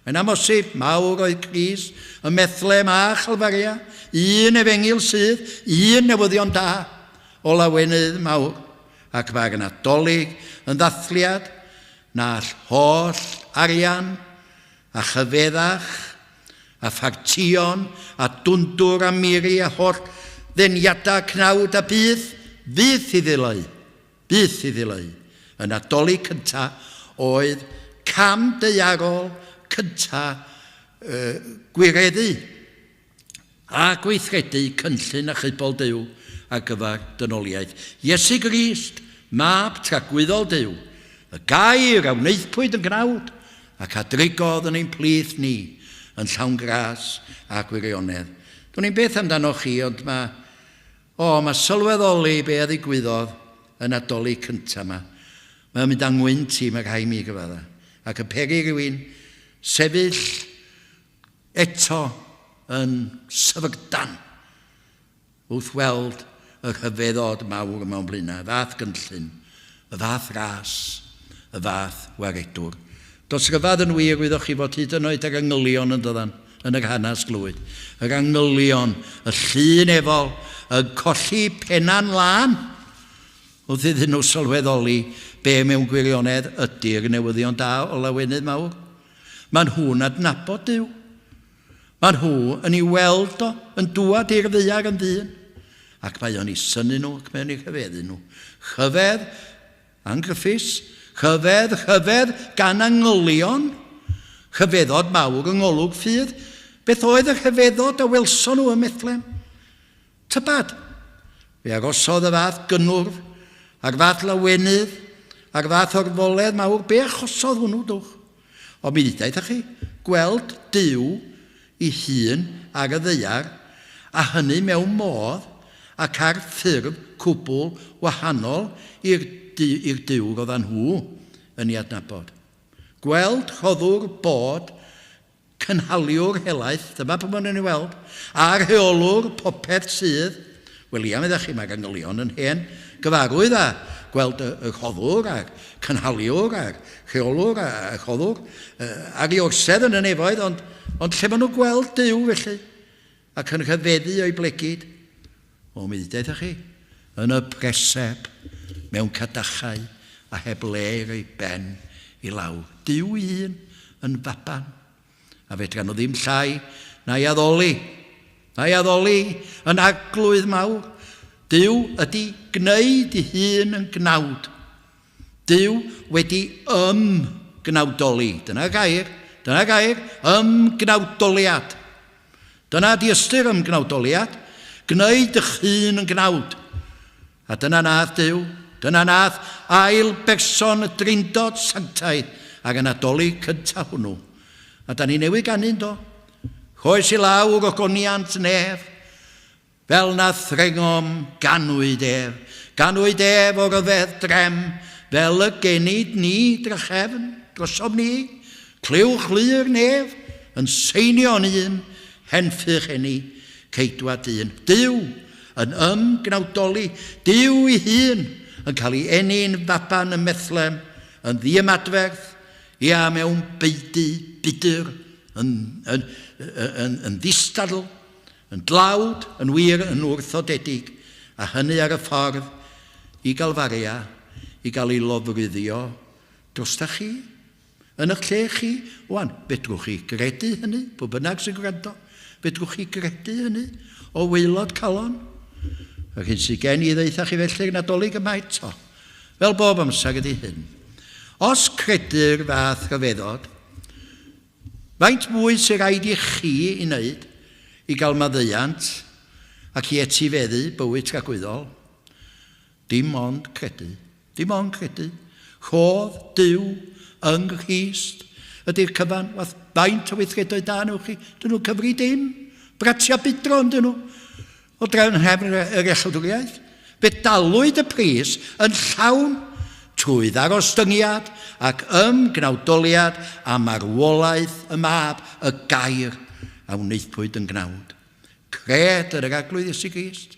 Mae'n amhosib, mawr oedd Crist ym Methlehem a Chalfaria, un efengyl sydd, un newyddion da o lawenydd mawr, ac mae'r Nadolig yn ddathliad na all holl arian a chyfeddach, a phartïon, a dwndwr a miri a holl ddeniadau cnawd a byth, fyth i ddileu, byth i ddileu. Y Nadolig cynta oedd cam daearol cynta uh, gwireddu a gweithredu cynllun achubol Duw ar gyfer dynoliaeth. Iesu Grist, Mab tragwyddol Duw, y Gair a wnaethpwyd yn gnawd ac a drigodd yn ein plith ni yn llawn gras a gwirionedd. Dwn i'm beth amdanoch chi, ond mae, o, mae sylweddoli be a ddigwyddodd y Nadolig cyntaf yma. Mae'n mynd â ngwynt i, mae rhai mi gyfadda. Ac yn peri rhywun sefyll eto yn syfrdan wrth weld y rhyfeddod mawr yma o'n blaenau, y fath gynllun, y fath ras, y fath waredwr. Does ryfedd yn wir, wyddoch chi, fod hyd yn oed yr angylion yn doddan yn yr hanes glwyd. Yr angylion, y llu nefol, yn colli penna'n lân wrth iddyn nhw sylweddoli be mewn gwirionedd ydy'r newyddion da o lawenydd mawr. Maen nhw'n adnabod Duw. Maen nhw yn ei weld o yn dŵad i'r ddaear yn ddyn. Ac mae o'n eu synnu nhw ac mae o'n eu rhyfeddu nhw. Rhyfedd anghyffus, rhyfedd, rhyfedd gan angylion, rhyfeddod mawr yng ngolwg ffydd. Beth oedd y rhyfeddod a welson nhw ym Methlehem? Tybed, fe arosodd y fath gynnwrf, a'r fath lawenydd, a'r fath orfoledd mawr, be achosodd hwnnw, dwch? Ond mi ddudaeth chi, gweld Duw ei hun ar y ddaear, a hynny mewn modd ac ar ffurf cwbl wahanol i'r i'r Duw roddan nhw yn ei adnabod. Gweld rhoddwr bod Cynhaliwr helaeth, dyma pwy maen nhw'n ei weld, a rheolwr popeth sydd, wel ia, meddech chi, mae'r angylion yn hen gyfarwydd â gweld y, y rhoddwr a'r cynhaliwr a'r rheolwr a'r rhoddwr ar ei orsedd yn y nefoedd, ond, ond lle maen nhw'n gweld Duw felly, ac yn rhyfeddu o'i blegid, o mi ddeudech chi, yn y preseb, mewn cadachau, a heb le i roi ben i lawr. Duw ei hun yn faban. A fedran nhw ddim llai na'i addoli, na'i addoli yn arglwydd mawr. Duw ydy gwneud ei hun yn gnawd. Duw wedi ymgnawdoli. Dyna gair, dyna gair, ymgnawdoliad. Dyna di ystyr ymgnawdoliad, gwneud eich hun yn gnawd. A dyna nath Duw, dyna nath ail berson y Drindod Sanctaidd ar y Nadolig cyntaf hwnnw. A da ni newydd ganu do. Rhoes i lawr o goniant nef, Fel na threngom, ganwyd ef. Ganwyd ef o ryfedd drem, fel y genid ni drachefn, drosom ni. Clywch lu'r nef, yn seinio'n un, henffych eni, ceidwad dyn. Duw, yn ymgnawdoli, Duw ei hun, yn cael ei eni'n faban ym Methlem, yn ddiymadferth, ia, mewn beudy budr, yn, yn, yn, yn ddistadl, Yn dlawd, yn wir yn wrthodedig, a hynny ar y ffordd i Galfaria i gael ei lofruddio drostach chi, yn eich lle chi. Wan, fedrwch chi gredu hynny, pwy bynnag sy'n gwrando, fedrwch chi gredu hynny o waelod calon? Yr hyn sydd gen i ddeutha chi felly'r Nadolig yma eto, fel bob amser ydy hyn. Os credu'r fath rhyfeddod, Faint mwy sy raid i chi i wneud i gael maddeuant ac i etifeddu bywyd tragwyddol? Dim ond credu. Dim ond credu. Rhodd Duw yng Nghrist ydy'r cyfan. Wath faint o weithredoedd da newch chi, dyn nhw'n cyfri dim. Bratia budro yn dyn nhw. O drefn nhrefn yr iachawdwriaeth, fe dalwyd y pris yn llawn trwy ddarostyngiad ac ymgnawdoliad a marwolaeth y Mab, y Gair a wnaethpwyd yn gnawd. Cred yn yr Arglwydd Iesu Grist,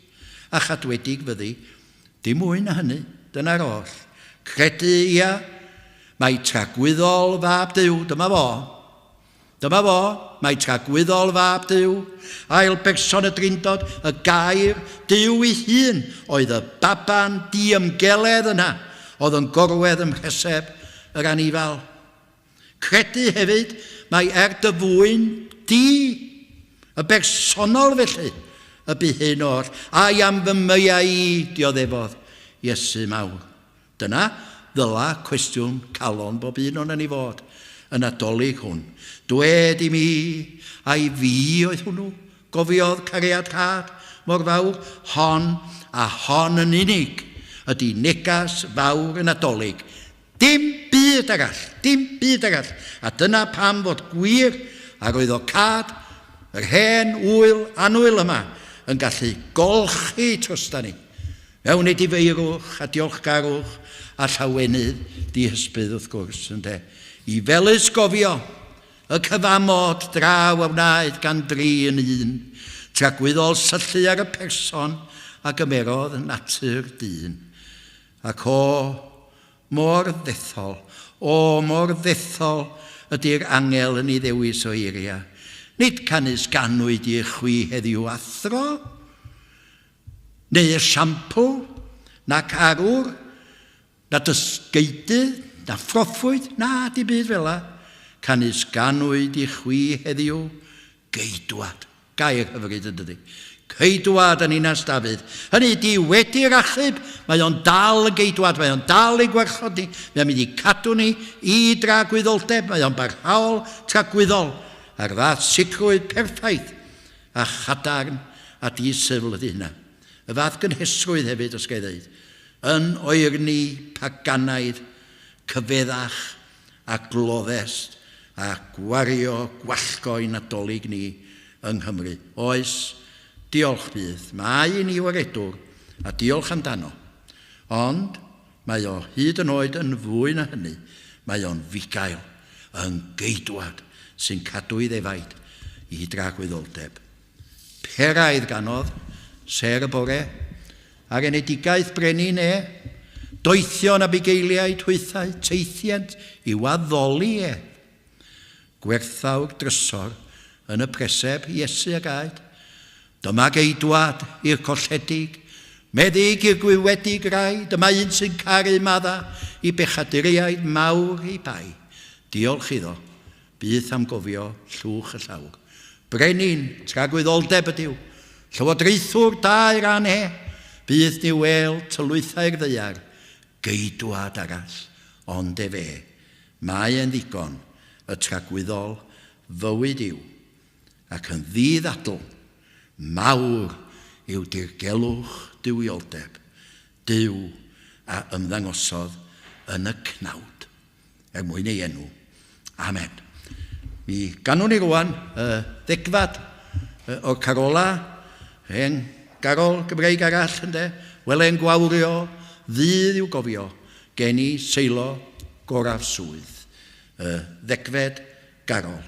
a chadwedig fyddi, dim mwy na hynny, dyna'r oll. Credu, ia, mai tragwyddol Fab Duw, dyma fo, Dyma fo, mae tragwyddol Fab Duw, ail berson y Drindod, y Gair, Duw ei hun, oedd y baban diymgeledd yna, oedd yn gorwedd ym mhreseb yr anifal. Credu hefyd mai er dy fwyn di, y bersonol felly, y bu hyn oll, ai am fy meiau i dioddefodd Iesu mawr. Dyna ddyla cwestiwn calon bob un o'na ni fod, y Nadolig hwn. Dwed i mi, ai fi oedd hwnnw? Gofiodd cariad rhad mor fawr? Hon, a hon yn unig, ydy negas fawr y Nadolig. Dim byd arall, dim byd arall. A dyna pam fod gwir arwyddocâd yr hen ŵyl annwyl yma yn gallu golchi trosta ni. Mewn edifeirwch a diolchgarwch a llawenydd dihysbydd wrth gwrs, ynde? I felys gofio y cyfamod draw a wnaed gan dri yn un, tragwyddol syllu ar y person a gymerodd natur dyn. Ac o, mor ddethol, o, mor ddethol ydy'r angel yn ei ddewis o eiriau. Nid canys ganwyd i chwi heddiw athro, neu esiampl, nac arwr, na dysgeidydd, na phroffwyd, na dim byd fel 'a, canys ganwyd i chwi heddiw geidwad. Gair hyfryd yn dydi? Ceidwad yn ninas Dafydd. Hynny ydi, wedi'r achub, mae o'n dal yn geidwad, mae o'n dal ein gwarchod ni, mae o'n mynd i cadw ni i dragwyddoldeb, mae o'n barhaol tragwyddol, a'r fath sicrwydd perffaith a chadarn a di-syfl ydy hynna. Y fath gynhesrwydd hefyd, os ga i ddeud, yn oerni paganaidd, cyfeddach a gloddest a gwario gwallgo i Nadolig ni yng Nghymru. Oes, diolch byth, mae i ni waredwr, a diolch amdano. Ond, mae o hyd yn oed yn fwy na hynny, mae o'n fugail, yn geidwad sy'n cadw ei ddefaid i dragwyddoldeb. Peraidd ganodd sêr y bore, ar enedigaeth brenin e, doethion a bugeiliaid hwythau teithient i'w addoli e. Gwerthfawr drysor yn y preseb Iesu a gaed. Dyma geidwad i'r colledig, meddyg i'r gwywedig rai, dyma un sy'n caru madda i bechaduriaid mawr ei bai. Diolch iddo, byth am gofio llwch y llawr. Brenin, tragwyddoldeb ydyw, llywodraethwr da i'r anhe, Bydd ni wêl tylwythau'r ddaear, geidwad arall, ond efe. Mae e'n ddigon, y tragwyddol fywyd yw, ac yn ddi-ddadl, mawr yw dirgelwch duwioldeb Duw a ymddangosodd yn y cnawd, er mwyn ei enw. Amen. Mi ganwn ni rwan y ddegfad o'r carola, hen garol Gymreig arall, ynde? Wele'n gwawrio, ddydd i'w gofio, geni Seilo goraf swydd. Y ddegfed garol.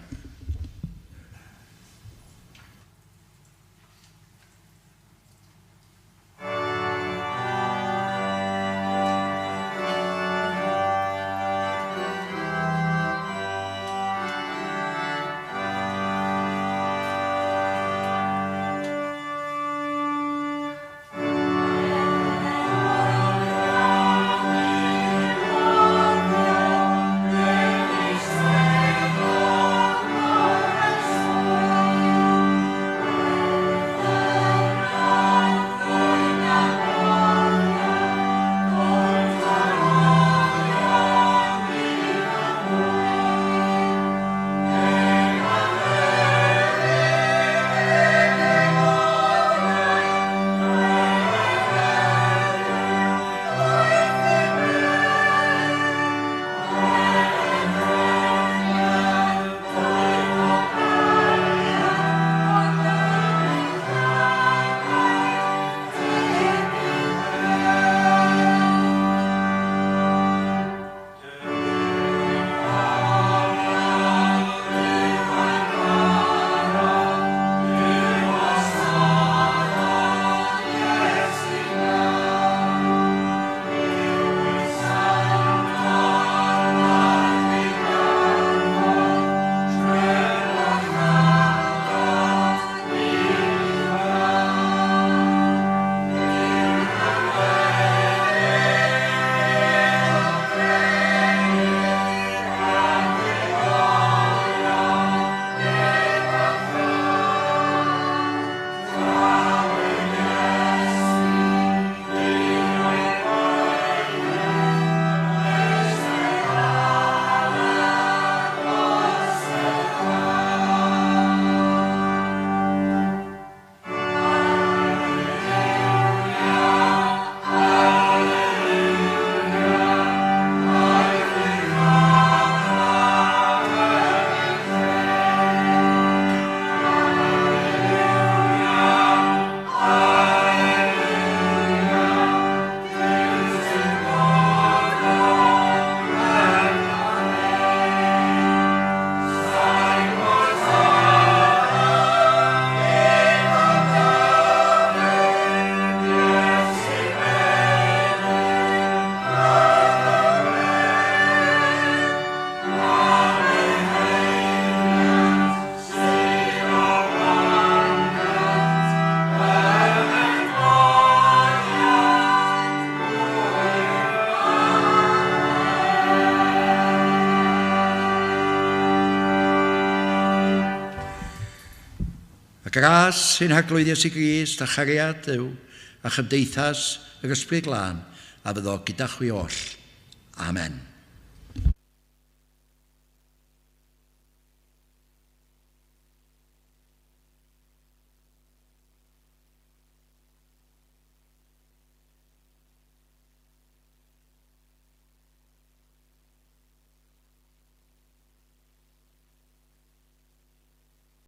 A gras sy'n Harglwydd Iesu Grist a chariad Duw a chymdeithas yr Ysbryd Glân a fyddo gyda chwi oll. Amen.